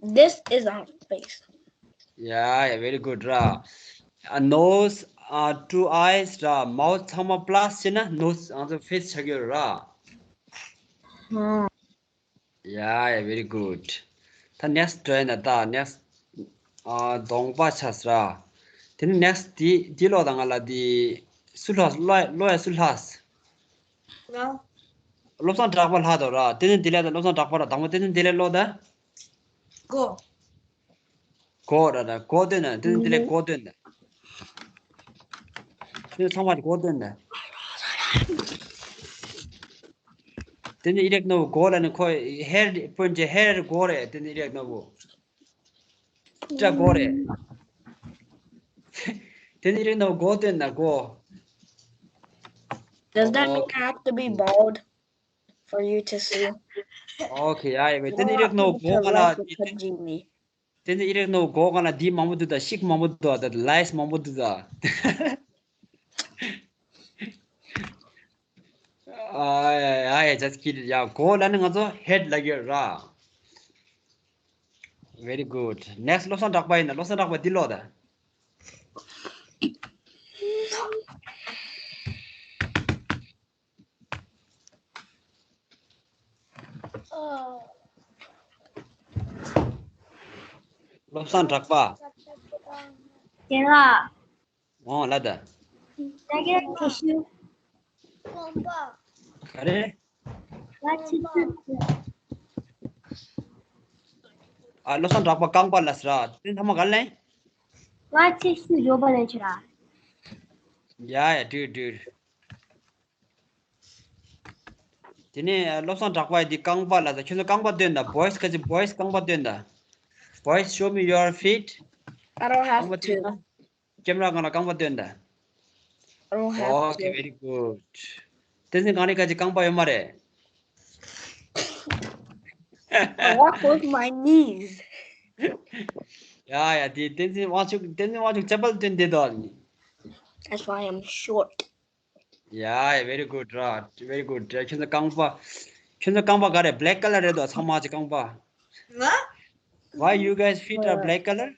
This is our face. Yeah, yeah, very good ར། A nose, uh, two eyes ར། མའོ་ཚང་མ་པ་ལ་སི་བྱས་ན་ནོ་སི་ཨང་ཚོ་ཕེ་སི་ཆགས་ཡོད་ར། ཧུམ། Yeah, yeah, very good. ད་ནེག་སི་ཊི་འགྲོ་ཡིན་ན། ད་ནེག་སི་ཊི། ཨ། གདོང་པ་ཆགས་སོང་ར། དེ་ནི་ནེག་སི་ཊི་འདི་འདི་ཀློག་དང་། ང་ལ་འདི་སུ་ལྷག་ཀློག་ཀློག་ཡ་སུ་ལྷག་ང་། བློ་བཟང་གྲགས་པ་ལྷག་འདུག་ར། དེ་ནི་འདི་ལས་ད་བློ་བཟང་གྲགས་པ་ར། དང་པོ་དེ་ནི་འདི་ལས་ཀློག་ད། གོ། གོ་ར་ར། གོ་སྟོན་ན། དེ་ནི་དེ་ལས་གོ་སྟོན་ན། དེ་ནི་ཚང་མ་གོ་སྟོན་ན། དེ་ནི་ཨི་རེག་ནོ་གོ་ལ་ནི་ཁོ་ཧེར་པོན་ཅེ་ཧེར་གོ་རེད། དེ་ནི་ཨི་རེག་ནོ་བོ། སྐྲ་གོ་རེད། དེ་ནི་ཨི་རེག་ནོ་གོ་སྟོན་ན་གོ། Does that mean I have to be bald for you to see? Okay, ཡ་ཡ། དེ་ནི་ཨི་རེག་ནོ་གོ་ག་ལ། དེ་ནི་ཨི་རེག་ནོ་གོ་ག་ལ་འདི་མང་པོ་འདུག་ད། ཤིག་མང་པོ་འདུག་ད། ལའིས་མང་པོ་འདུག་ད། ཨ་ཡ་ཡ་ཡ། ཇ་སི་ཀིཌ་ཡ། གོ་ལ་ནི་ང་ཚོ་ཧེཌ་ལ་གི་ར། Very good. Next བློ་བཟང་གྲགས་པ་ཡིན་ན། བློ་བཟང་གྲགས་པ་འདི་ཀློག་ད། བློ་བཟང་གྲགས་པ། རྒན་ལགས། འོང་ལ་ད། ད་ག་རེ་ཁྱེར་ཤོག་ག་རེ། ང་ཆུ་ཚོད། ཨ། བློ་བཟང་གྲགས་པ་རྐང་པ་ལ་ཟེར་ར། དེ་ཐ་མ་ག་ལེན། ང་ཆེ་ཤོས་ཡོད་པ་ལེན་ཆོག་ར། ཡ་ཡ། འགྲིག་འགྲིག་དེ་ནས་བློ་བཟང་གྲགས་པ་ཡི་དེ་རྐང་པ་ལ་ཟེར། ཁྱོད་ཚོ་རྐང་པ་སྟོན་ད། བོ་ཡི་སི་ག་ཅི། བོ་ཡི་སི་རྐང་པ་སྟོན་ད། Boys, show me your feet. I don't have to. རྐང་པ་སྟོན་ད། ཀེམ་ར་སྒང་ལ་རྐང་པ་སྟོན་ད། I don't have to. Okay, very good. བསྟན་འཛིན་གངས་རི་ག་ཅི་རྐང་པ་ཡོད་མ་རེད། I walk with my knees. ཡ་ཡ། དེ་བསྟན་འཛིན་དབང་ཕྱུག་བསྟན་འཛིན་དབང་ཕྱུག་ཅ་པལ་སྟོན་བསྡད་འདུག That's why I'm short. Yeah, yeah, very good ར། Very good ར། ཁྱོད་ཚོ་རྐང་པ། ཁྱོད་ཚོ་རྐང་པ་ག་རེ། black colour རེད་དོ། ཚང་མ་གི་རྐང་པ། ང་། Why you guys feet are black colour?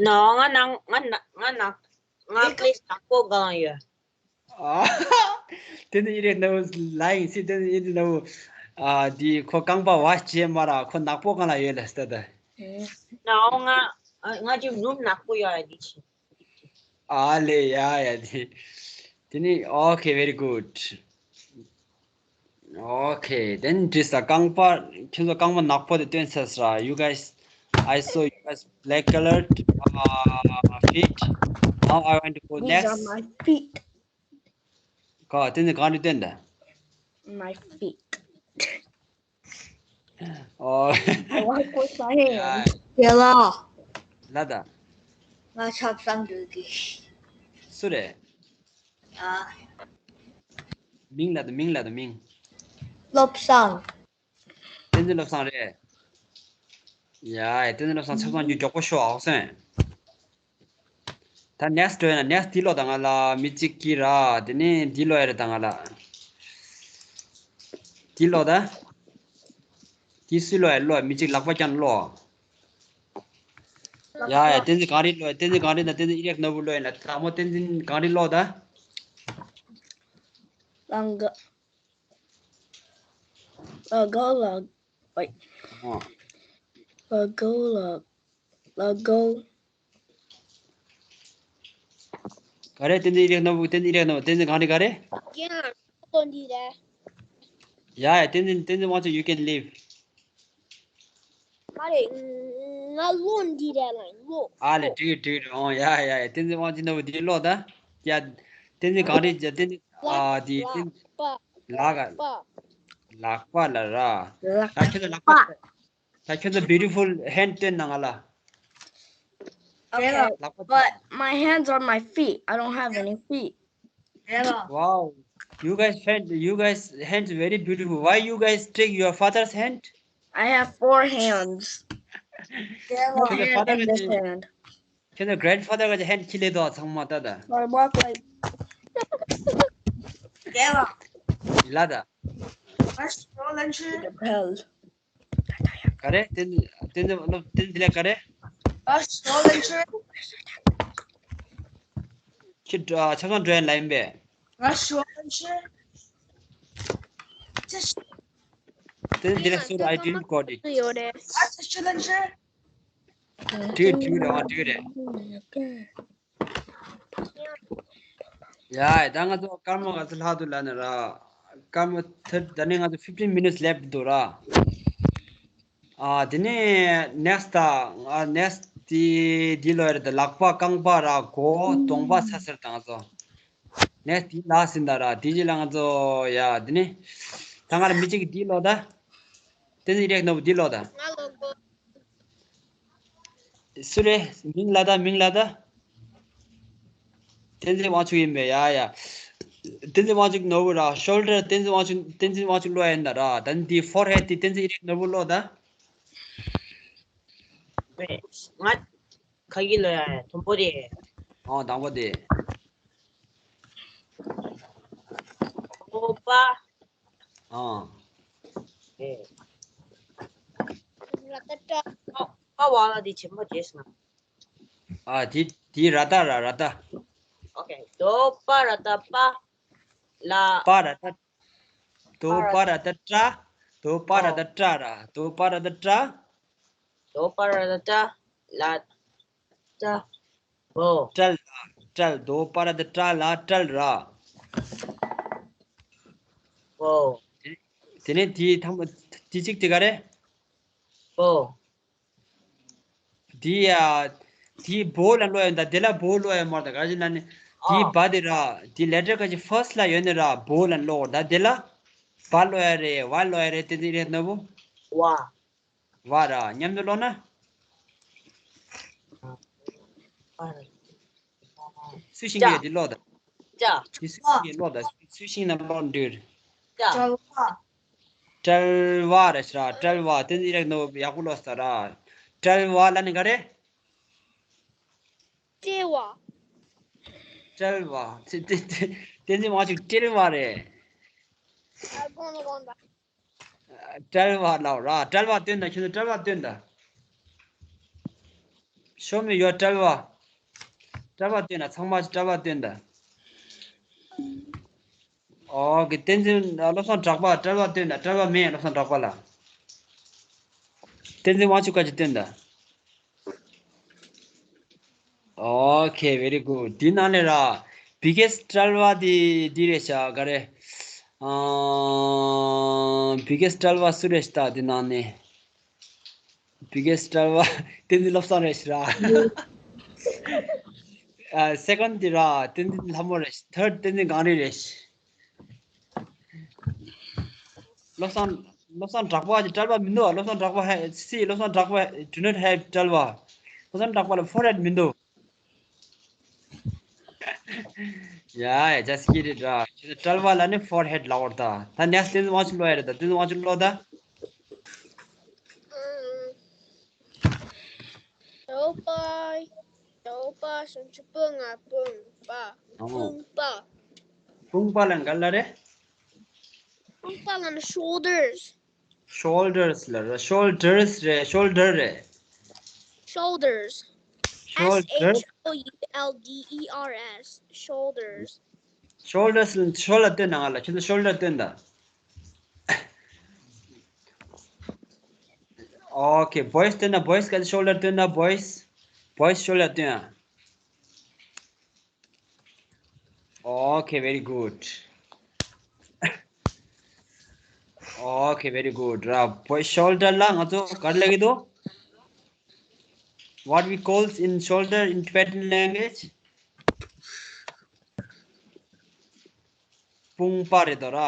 No, ང་ནག་ང་ནག་ང་ནག་ང་ཕེ་སི་ནག་པོ་གང་ཡོད། ཨ། དེ་ནི་ཨི་རེག་ནོ་ལ་ཡིན་སྲིད། དེ་ནི་ཨི་རེག་ནོ། ཨ། དེ་ཁོ་རྐང་པ་བ་བྱེད་མ་ར། ཁོ་ནག་པོ་གང་ལ་ཡོད་ལ་སྟ་ད། ནའོ་ང་ང་ཅིག་ནུབ་ནག་པོ་ཡོད་ཡ་འདི་ཆི། ཨ་ལེ་ཡ་ཡ་འདི། དེ་ནི་okay, very good. Okay, then this རྐང་པ། ཁྱོད་ཚོ་རྐང་པ་ནག་པོ་དེ་སྟོན་ཚར་སོང་ར། You guys, I saw you guys black colored uh, feet. Now I want to go next. These are my feet. ག་དེ་ནི་གང་རེད་སྟོན་ད། My feet. Oh. I walk with my hands. Yeah. དེ་ལ། ལ་ད། ང་ཆབ་གསང་འདུག་གི། སུ་རེད། ཨ། མིང་ལ་ད། མིང་ལ་ད། མིང་། བློ་བཟང་། བསྟན་འཛིན་བློ་བཟང་རེད། ཡ། བསྟན་འཛིན་བློ་བཟང་ཆབ་གསང་རྒྱུ་མགྱོགས་པོ་ཤོག་ཨོག་སོན། ད་next འགྲོ་ཡ་ན་next འདི་ཀློག་ད་ང་ལ། མི་གཅིག་གིས་ར། དེ་ནས་འདི་ཀློག་ཡ་རེད་ད་ང་ལ། འདི་ཀློག་ད། འདི་སུས་ཀློག་ཡ། ཀློག་མི་གཅིག་ལག་པ་བརྐྱངས་ཀློག་ཡ་ཡ། བསྟན་འཛིན་གངས་རི་ཀློག་བསྟན་འཛིན་གངས་རི་དང་བསྟན་འཛིན་ཨི་རེག་ནོར་བུ་ཀློག་ཡིན་ལ། དང་པོ་བསྟན་འཛིན་གངས་རི་ཀློག་ད། ལང་ག་ལ་གོ་ལ། ཨོ། ལ་གོ་ལ། ལ་གོ། ག་རེ། བསྟན་འཛིན་ཨི་རེག་ནོར་བུ། བསྟན་འཛིན་ཨི་རེག་ནོར་བུ། བསྟན་འཛིན་གངས་རི་ག་རེ། རྒན་ལགས་འདི་རེད། ཡ་ཡ། བསྟན་འཛིན། བསྟན་འཛིན་དབང་ཕྱུག you can leave. མ་རེད། ང་ཀློག་འདི་རེད་ལ་ཀློག་ཨ་ལེ། འགྲིག་འགྲིག་ཨོ་ཡ་ཡ་ཡ། བསྟན་འཛིན་དབང་ཕྱུག་ནོར་བུ་འདི་ཀློག་ད། ཡ། བསྟན་འཛིན་གངས་རི། བསྟན་འཛིན། ཨ། འདི་བསྟན། ལ་ག་ལག་པ་ལ་ར། ད་ཁྱོད་ཚོ་ལག་པ། ད་ཁྱོད་ཚོ་beautiful hand སྟོན་ན་ང་ལ། Okay, ལག་པ། But my hands are my feet. I don't have any feet. Wow. You guys hand, you guys hands very beautiful. Why you guys take your father's hand? I have four hands. ཁྱོད་ཚོ་ཕ་དར་གི། ཁྱོད་ཚོ་grandfather གི་hand ཁྱི་ལས་དོ་ཚང་མ་ད་ད། I walk like. ལ་ད། ག་རེ། བསྟན་བསྟན་བསྟན་འདི་ལ་ག་རེ། ཁྱི་ཆབ་གསང་འགྲོ་ཡ་ལ་ཡིན་པས། བསྟན་འདི་ལ། Sorry, I didn't got it. ཡོད་རེད། འགྲིག་འགྲིག་རེད། ཨ། འགྲིག་རེད། ཡ། ད་ང་ཚོ་སྐར་མ་ག་ཚོད་ལྷག་འདུག་ལབ་ན་ར། སྐར་མ་ད་ད་ནི་ང་ཚོ་fifteen minutes left འདུག་ར། ཨ། དེ་ནས་next ད། ཨ། next དེ་འདི་ཀློག་ཡ་རེད་ད། ལག་པ་རྐང་པ་ར་མགོ་གདོང་པ་ཚ་ཟེར་ད་ང་ཚོ། next དེ་ལ་ཟིན་ད་ར། དེ་རྗེས་ལ་ང་ཚོ། ཡ། དེ་ནས་ད་ང་ལ་མི་གཅིག་གིས་འདི་ཀློག་ད། བསྟན་འཛིན་ཨི་རེག་ནོར་བུ་འདི་ཀློག་ད། ང་ཀློག་གོ། སུ་རེད། མིང་ལབ་ད། མིང་ལབ་ད། བསྟན་འཛིན་དབང་ཕྱུག་ཡིན་པས། ཡ་ཡ། བསྟན་འཛིན་དབང་ཕྱུག་ནོར་བུ་ར། shoulder བསྟན་འཛིན་དབང་ཕྱུག་བསྟན་འཛིན་དབང་ཕྱུག་ཀློག་ཡིན་ད་ར། ད་འདི་forehead དེ་བསྟན་འཛིན་ཨི་རེག་ནོར་བུ་ཀློག་ད། ང་ག་གི་ལོ་ཡ་དང་པོ་དེ། ཨོ། དང་པོ་དེ། ཨོ་པ། ཨ། ཨེ། ར་ཏ་ཏྲ། ཨ། པ་བ་ལ་དེ་ཆེན་པོ་རྗེས་སུ་ན། ཨ། དེ་དེ་ར་ཏ་ར། ར་ཏ། ཨོ་ཀེ། དོ་པ་ར་ཏ་པ། ལ། པ་ར་ཏ། དོ་པ་ར་ཏ་ཏྲ། དོ་པ་ར་ཏ་ཏྲ་ར། དོ་པ་ར་ཏ་ཏྲ། དོ་པ་ར་ཏ་ཏྲ། ལ། ཏྲ། བོ། ཏྲལ་ལ། ཏྲལ། དོ་པ་ར་ཏ་ཏྲ་ལ་ཏྲལ་ར། བོ། དེ་ནས་དེའི་ཐ་མ་དེ་གཅིག་དེ་ག་རེ། བོ། དེ་ཡ། དེའི་བོ་ལ་ཀློག་ཡོད་ད། དེ་ལ་བོ་ཀློག་ཡོད་མ་རེད་ད། ག་རེ་ལབ་ན་དེའི་བ་དེ་ར། དེ་letter ག་ཅིག་first ལ་ཡོད་ནི་ར། བོ་ལ་ཀློག་ད། དེ་ལ་བ་ཀློག་ཡ་རེད། བ་ཀློག་ཡ་རེད། དེ་དེ་རེད་ནོར་བུ། བ། བ་ར། མཉམ་དུ་ཀློག་ན། སུ་ཤེས་ཀྱི་ཡོད་དེ་ཀློག་ད། ཅ། དེ་སུ་ཤེས་ཀྱི་ཀློག་ད། སུ་ཤེས་ན་ཀློག་འདྲི། ཅ། ཀྲལ་བ། ཀྲལ་བ་ར་ཤི་ར། ཀྲལ་བ། དེ་ནི་ཨི་རེག་ནོར་བུ་ཡག་པོ་ཀློག་ས་ར། ཀྲལ་བ་ལ་ནི་ག་རེ། ཀྲེ་བ། ཀྲལ་བ། དེ་དེ་དེ་དེ་ནི་མ་ཅིག་ཀྲེལ་བ་རེད། ཨ། དགོངས་དག་དགོངས་དག་ཀྲལ་བ་ལབ་ར། ཀྲལ་བ་སྟོན་ད། ཁྱོད་ཚོ་ཀྲལ་བ་སྟོན་ད། Show me your ཀྲལ་བ། ཀྲལ་བ་སྟོན་ད། ཚང་མ་ཀྲལ་བ་སྟོན་ད། ཨོ་ཀེ། བསྟན་འཛིན་བློ་བཟང་གྲགས་པ་ཀྲལ་བ་སྟོན་ད། ཀྲལ་བ་མེད། བློ་བཟང་གྲགས་པ་ལ། བསྟན་འཛིན་དབང་ཕྱུག་ག་ཅིག་སྟོན་ད། Okay, very good. འདི་ནང་ནས་ར། biggest བྲལ་བ་འདི་འདི་རེད་ཤག་ག་རེ། ཨ། biggest བྲལ་བ་སུ་རེད་ཤག་འདི་ནང་ནས། biggest བྲལ་བ་བསྟན་འཛིན་བློ་བཟང་རེད་ཤག་ར། ཨ། second འདི་ར་བསྟན་འཛིན་ལྷ་མོ་རེད་ཤག third བསྟན་འཛིན་གངས་རི་རེད་ཤག་བློ་བཟང་། བློ་བཟང་གྲགས་པ་གི་བྲལ་བ་མི་འདུག་བློ་བཟང་གྲགས་པ་ཧེ་སི། བློ་བཟང་གྲགས་པ་do not have བྲལ་བ། བློ་བཟང་གྲགས་པ་ལ་forehead མི་འདུག་ཡ་ཡ། just hit it ར། ཁྱོད་ཚོ་བྲལ་བ་ལ་ནི་forehead ལབ་པ་རེད་ད། ད་next བསྟན་འཛིན་དབང་ཕྱུག་ཀློག་ཡ་རེད་ད། བསྟན་འཛིན་དབང་ཕྱུག་ཀློག་ད། ཞོགས་པ། ཞོགས་པ་སུམ་ཅུ་པོ་ང་དཔུང་པ། ཨོ། དཔུང་པ། དཔུང་པ་ལ་ག་ལ་རེད། དཔུང་པ་ལ་ནི་shoulders། shoulders ལ་རེད། shoulders རེད། shoulder རེད། shoulders. S shoulders. H O U L D E R S. Shoulders. shoulders ལ་shoulder སྟོན་ན་ང་ལ། ཁྱོད་ཚོ་shoulder སྟོན་ད། Okay, boys སྟོན་ན། boys ག་shoulder སྟོན་ན། boys boys shoulder སྟོན་ཨ། Okay, very good. Okay, very good ར། boys shoulder ལ་ང་ཚོ་ག་རེ་ལབ་ཀྱི་འདུག what we calls in shoulder in Tibetan language? དཔུང་པ་རེད་དོ་ར།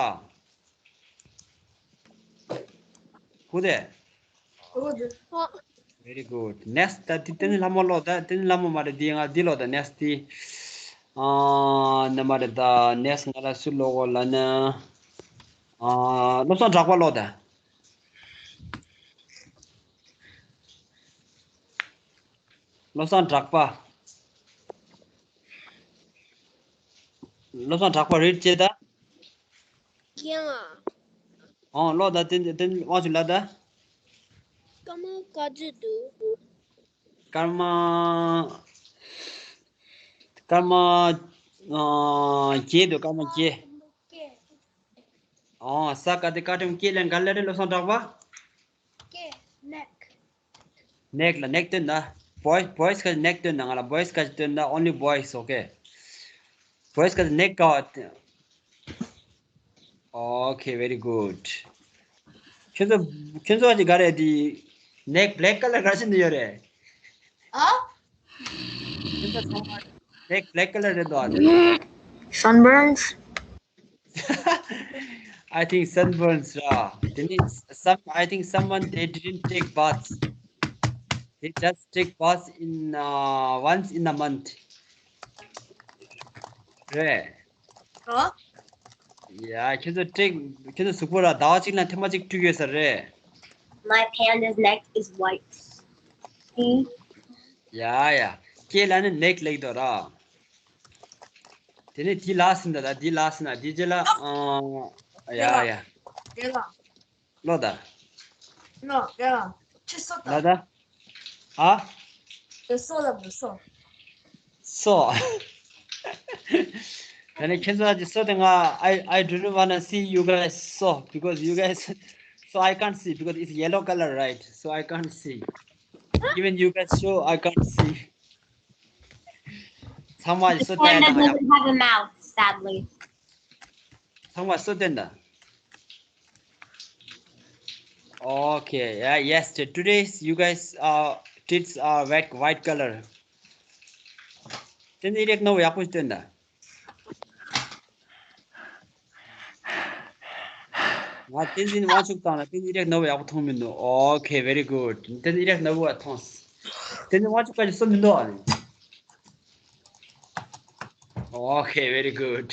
ཧུ་དེ། Very good. next ད་དེ་བསྟན་འཛིན་ལྷ་མོ་ཀློག་ད། བསྟན་འཛིན་ལྷ་མོ་མ་རེད། འདི་ང་འདི་ཀློག་ད། next དེ། ཨ། ནི་མ་རེད་ད། next ང་ལ་སུ་ཀློག་གོ་ལབ་ན། ཨ། བློ་བཟང་གྲགས་པ་ཀློག་ད། བློ་བཟང་གྲགས་པ། བློ་བཟང་གྲགས་པ་read བྱེད་ད། རྒན་ལགས། ཨོ། ཀློག་ད། བསྟན་བསྟན་དབང་ཕྱུག་ལབ་ད། སྐར་མ་ག་ཚོད་འདུག་སྐར་མ། སྐར་མ། ཨ། བརྒྱད་འདུག་སྐར་མ་བརྒྱད། ཨོ། ས་ག་དེ་ཀ་ཏྲམ་ཀེ་ལ་ག་ལ་རེད། བློ་བཟང་གྲགས་པ། ཀེ། neck. neck ལ་neck སྟོན་ད། boys boys ག་neck སྟོན་ད་ང་ལ། boys ག་སྟོན་ད། only boys, okay? boys ག་neck ག Okay, very good. ཁྱོད་ཚོ་ཁྱོད་ཚོ་གཅིག་ག་རེད། དེ་neck black colour ག་ཞིག་ནི་ཡོད་རེད། ཨ། ཁྱོད་ཚོ་ཚང་མ་neck black colour རེད་འདུག་ཨ། Sunburns. I think sunburns ར། དེ་ནི་some, I think someone they didn't take baths. They just take baths in, uh, once in a month. རེད། ཨ། ཡ། ཁྱོད་ཚོ་ཊེག་ཁྱོད་ཚོ་གཟུགས་པོ་ར་ཟླ་བ་གཅིག་ལ་ཐེངས་མ་གཅིག་བཀྲུ་ཡོད་ས་རེད། My panda's neck is white. See? ཡ་ཡ། ཀེ་ལ་ནི་neck ལབ་ཀྱི་འདུག་ར། དེ་ནས་དེ་ལ་ཟིན་ད། ད་དེ་ལ་ཟིན་ན་དེ་རྗེས་ལ། ཨ། ཡ་ཡ། དེ་ལ། ཀློག་ད། ཀློག་ཡ། ཁྱི་སོ་ད། ལ་ད། ཨ། དེ་སོ་ལ་མི་སོ། སོ། ད་ནི་ཁྱེད་ཚོ་གི་སོ་དེ་ང་། I, I don't wanna see you guys so because you guys, so I can't see because it's yellow color, right? So I can't see. Even you guys show, I can't see. ཚང་མ་གི་སོ་སྟོན་ན། Panda doesn't have a mouth, sadly. ཚང་མ་སོ་སྟོན་ད། Okay, yeah, yes, today's you guys, uh, tits are white, white color. བསྟན་འཛིན་རིགས་ནོར་བུ་ཡག་པོ་སྟོན་ད། ང་བསྟན་འཛིན་དབང་ཕྱུག་བཏང་ན་བསྟན་འཛིན་རིགས་ནོར་བུ་ཡག་པོ་མཐོང་མི་འདུག Okay, very good. བསྟན་འཛིན་རིགས་ནོར་བུ་བ་མཐོང་། བསྟན་འཛིན་དབང་ཕྱུག་ག་ཅིག་སོ་མི་འདུག་ཨ་ནི། Okay, very good.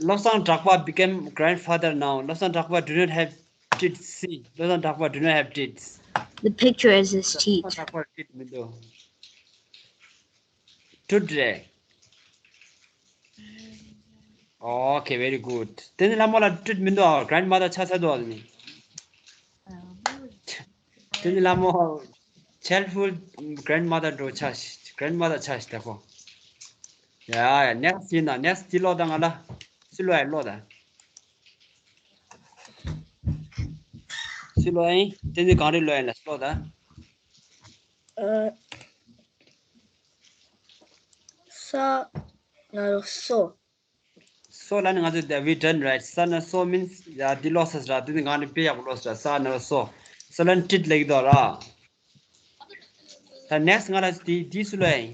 བློ་བཟང་གྲགས་པ became grandfather now. བློ་བཟང་གྲགས་པ do not have tits. See, བློ་བཟང་གྲགས་པ do not have tits. The picture is his teeth. བློ་བཟང་གྲགས་པ་ཐིད་མི་འདུག་ཐིད་རེད། Okay, very good. དེ་ནི་ལྷ་མོ་ལ་ཐིད་མི་འདུག grandmother ཆགས་ཚར་འདུག་ཨ་ནི། དེ་ནི་ལྷ་མོ་childhood grandmother འགྲོ་ཆགས་ཤིག grandmother ཆགས་ཤིག་ད་ཁོ། ཡ་ཡ། next ཡིན་ན་next འདི་ཀློག་ད་ང་ལ། སུ་ཀློག་ཡ་ཀློག་ད། སུ་ཀློག་ཡིན། བསྟན་འཛིན་གངས་རི་ཀློག་ཡིན་ལ་ཀློག་ད། ཨ། ས་ན་རོ་སོ། སོ་ལ་ནི་ང་ཚོ་the we done, right? ས་ན་སོ means ཡ་འདི་ལོ་ས་ར་འདི་ནི་ང་ནི་དཔེ་ཡག་པོ་ལོ་ས་ར། ས་ན་རོ་སོ། སོ་ལ་ནི་ཏིད་ལེགས་དོ་ར། ད་next ང་ལ་འདི་འདི་སུ་ལ་ཡིན།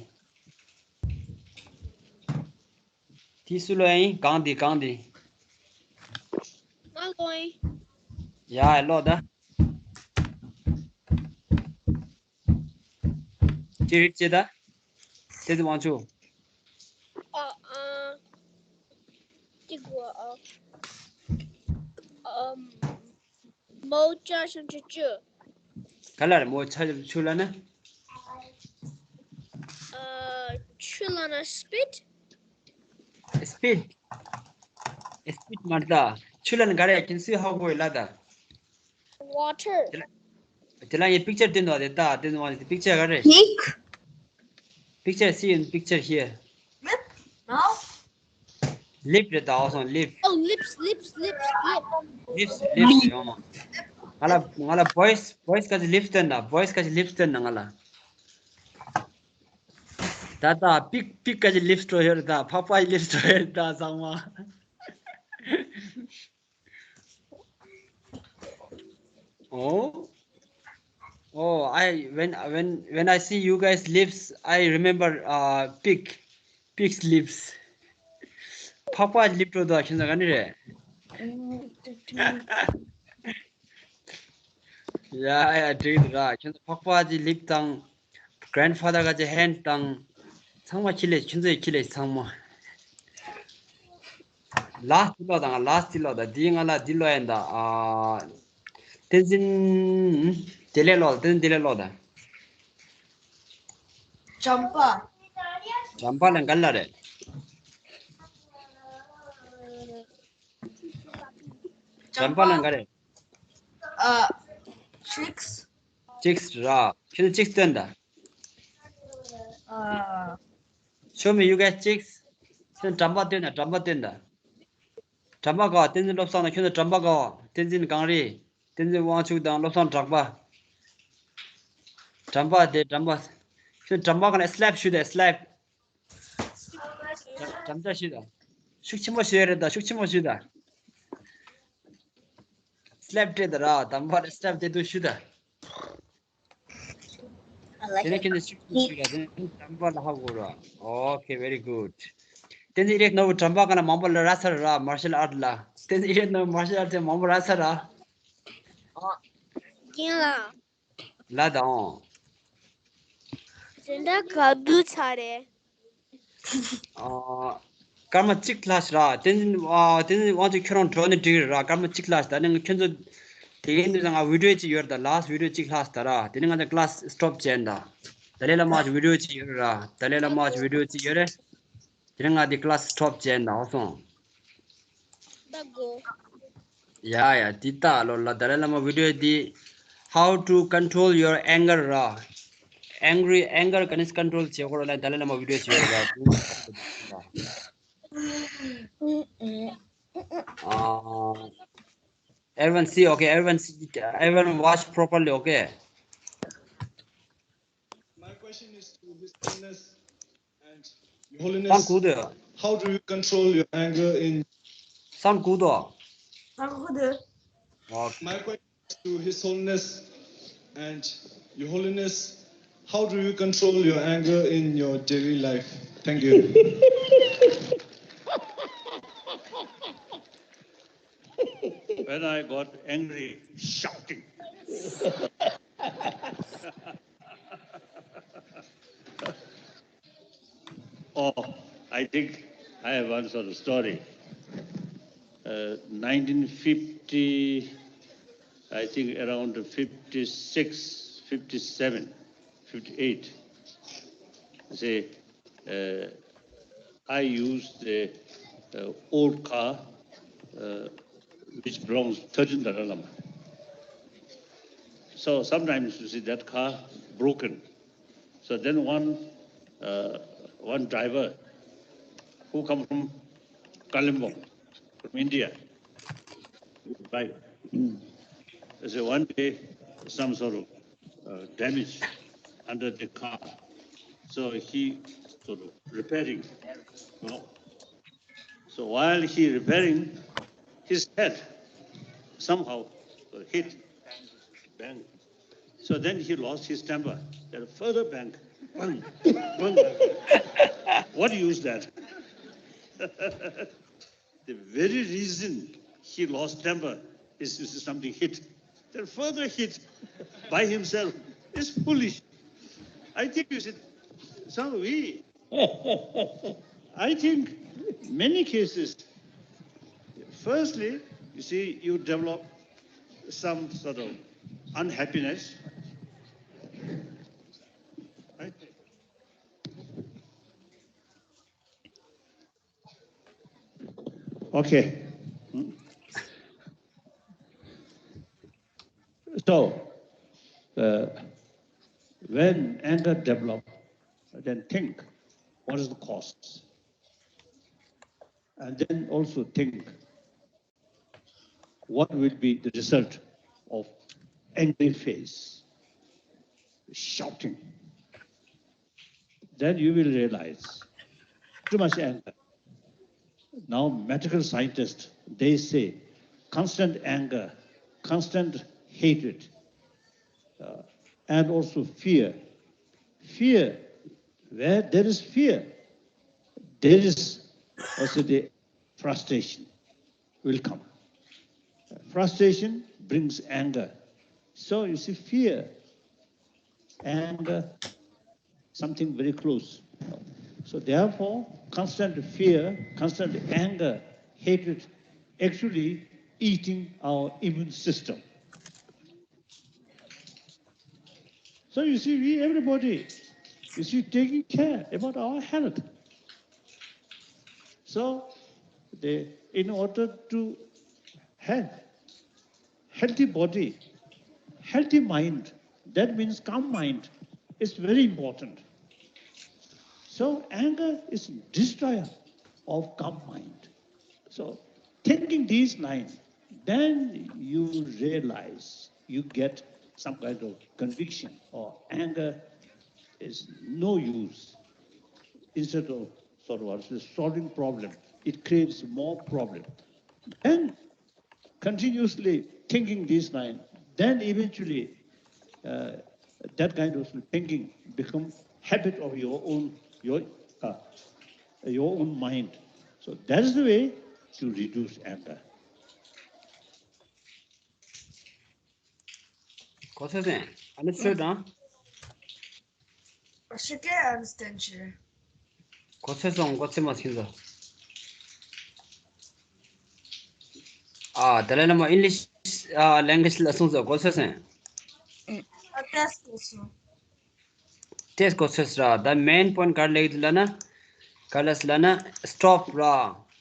འདི་སུ་ལ་ཡིན། གང་འདི་གང་འདི། ང་ལོ་ཡིན། ཡ་ལོ་ད། ཅི་རིག་ཅེ་ད། དེ་དུ་མང་ཆུ། ཨ་ཨ། ཅི་གོ་ཨ། ཨམ། མོ་ཅ་ཤམ་ཆུ་ཆུ། ག་ལ་རེ་མོ་ཆ་ཆུ་ལ་ན། ཨ། ཆུ་ལ་ན་སྤིད། སྤིད། སྤིད་མར་ད། ཆུ་ལ་ན་ག་རེ་ཡ་ཁྱིན་སུའི་ཧ་གོ་ཡི་ལ་ད། Water. དེ་ལ་དེ་ལ་ཡི་picture་སྟོན་དོ་དེ་ད་དེ་ནི་picture་ག་རེ། Pig. Picture, see in picture here. Lip? No. Lip རེད་ད། ཨོ་སོང་lip. Oh, lips, lips, lips, lips. Lips, lips ཡོང་མ། ང་ལ་ང་ལ་voice, voice ག་ཅི་lips སྟོན་ན། voice ག་ཅི་lips སྟོན་ན་ང་ལ། ད་ད་pig, pig ག་ཅི་lips སྤྲོ་ཡོད་རེད་ད། ཕག་པ་ཡི་lips སྤྲོ་ཡོད་རེད་ད་ཚང་མ། Oh, oh, I when when when I see you guys lips, I remember uh pig, pig's lips. ཕག་པ་lip སྤྲོ་དོ་ཁྱོད་ཚོ་ག་ནི་རེད། ཡ་ཡ་འགྲིག་འདུག་ར། ཁྱོད་ཚོ་ཕག་པ་ཅི་lip དང་grandfather ག་ཅི་hand དང་ཚང་མ་ཁྱི་ལས། ཁྱོད་ཚོ་ཡི་ཁྱི་ལས་ཚང་མ། Last ལོ་དང་last ལོ་དང་འདི་ང་ལ་འདི་ལོ་ཡིན་ད། ཨ། བསྟན་འཛིན། དེ་ལས་ལོ། བསྟན་འཛིན་དེ་ལས་ལོ་དང་། བྱམས་པ། བྱམས་པ་ལ་ག་ལ་རེད། བྱམས་པ་ལ་ག་རེད། ཨ། chicks. chicks ར། ཁྱོད་chicks སྟོན་ད། ཨ། Show me you guys chicks. ཁྱོད་བྱམས་པ་སྟོན་ད། བྱམས་པ་སྟོན་ད། བྱམས་པ་ག་བ། བསྟན་འཛིན་བློ་བཟང་དང་ཁྱོད་ཚོ་བྱམས་པ་ག་བ། བསྟན་འཛིན་གངས་རི། བསྟན་འཛིན་དབང་ཕྱུག་དང་བློ་བཟང་གྲགས་པ། བྱམས་པ་དེ་བྱམས་པ། ཁྱོད་བྱམས་པ་ག་ལ་slap ཞུ་དེ་slap. བྱམས་བྱམས་བྱ་ཞུ་དང་། ཤུགས་ཆེན་པོ་ཞུ་ཡ་རེད་ད། ཤུགས་ཆེན་པོ་ཞུ་དང་། slap སྤྲད་ད་ར། བྱམས་པ་ལ་slap སྤྲད་དུ་ཞུ་དང་། I like དེ་ནས་it. ཁྱེད་ཚོ་ཤུགས་ཆེན་པོ་ཞུ་དང་། དེ་ནས་བྱམས་པ་ལ་ཧ་གོ་ར། Okay, very good. དེ་ནས་ཨི་རེད་ནོ་བྱམས་པ་ག་ན་མང་པོ་ལ་ར་ས་ར་martial art ལ། དེ་ནས་ཨི་རེད་ནོ་martial art དེ་མང་པོ་ར་ས་ར། རྒན་ལགས། ལ་དང་། དེ་འདྲ་ག་དུས་ཚར་རེད། ཨ། སྐར་མ་གཅིག་ལྷག་ཞིག་ར། བསྟན་འཛིན། ཨ། བསྟན་འཛིན་དབང་ཕྱུག་ཁྱོད་རང་འགྲོ་ནས་འགྲིག་རེད་ར། སྐར་མ་གཅིག་ལྷག་ཞིག་ད་ནི་ཁྱོད་ཚོ། དེ་ཡིན་དུས་ང་video གཅིག་ཡོད་རེད་ད། last video གཅིག་ལྷག་ཞིག་ད་ར། དེ་ནི་ང་ཚོ་class stop བྱས་ད། ཏཱ་ལའི་བླ་མ་གི་video གཅིག་ཡོད་རེད་ར། ཏཱ་ལའི་བླ་མ་གི་video གཅིག་ཡོད་རེད། དེ་ནི་ང་དེ་class stop བྱས་ད། ཨོ་སོང་། ད་གོ། ཡ་ཡ། འདི་ལྟ་ལོ་ལ་ཏཱ་ལའི་བླ་མ་video འདི། How to control your anger ར། angry, anger ག་ནས་control བྱེད་དགོས་ར་ལ་ཏཱ་ལའི་བླ་མ་video བྱེད་ར། ཨ། Everyone see, okay? Everyone see, everyone watch properly, okay? My question is to His Holiness and Your Holiness, sound good. How do you control your anger in Sound good. Sound good. Okay. My question is to His Holiness and Your Holiness, how do you control your anger in your daily life? Thank you. When I got angry, shouting. Oh, I think I have one sort of story. Uh, nineteen fifty, I think around fifty-six, fifty-seven, fifty-eight. See, uh, I used the uh, old car, uh, which belongs to thirteenth Dalai Lama. So sometimes you see that car broken. So then one, uh, one driver who come from Kalimpong, from India, right? So one day, some sort of uh, damage under the car. So he sort of repairing. You know? So while he repairing, his head somehow hit, bang. So then he lost his temper. Then further bang, bang, bang. What use that? The very reason he lost temper is, is something hit. Then further hit by himself is foolish. I think you should, so we, I think many cases, firstly, you see, you develop some sort of unhappiness, right? Okay. So, uh, when anger develop, then think, what is the cause? And then also think, what will be the result of angry face, shouting? Then you will realize too much anger. Now, medical scientists, they say constant anger, constant hatred, uh, and also fear. Fear, where there is fear, there is also the frustration will come. Frustration brings anger. So you see, fear, anger, something very close. So therefore, constant fear, constant anger, hatred actually eating our immune system. So you see, we everybody, you see, taking care about our health. So the, in order to have healthy body, healthy mind, that means calm mind, is very important. So anger is destroyer of calm mind. So thinking these lines, then you realize, you get some kind of conviction, or anger is no use. Instead of sort of solving problem, it creates more problem. And continuously thinking this line, then eventually, uh, that kind of thinking become habit of your own, your, uh, your own mind. So that is the way to reduce anger. གོ་ས་ཟིན། ཨ་ནི་ཚོད་དང་། Should I understand you? གོ་ཚོད་སོང་གོ་ཚོད་མ་ཟིན་ཟོ། ཨ་ཏཱ་ལའི་བླ་མ་ཨིན་ལིཤ་ཨ་ལེང་གུ་ཨེཇ་ལ་སོང་ཟོ། གོ་ཚོད་སོང་། ཨ་ཏེས་གོ་སོང་། ཏེས་གོ་ཚོད་ར། ད་མེན་པོ་ཡིན་ཊི་ག་རེ་ལེགས་ལ་ན། ག་རེ་ལ་ན་སི་ཊོབ་ར།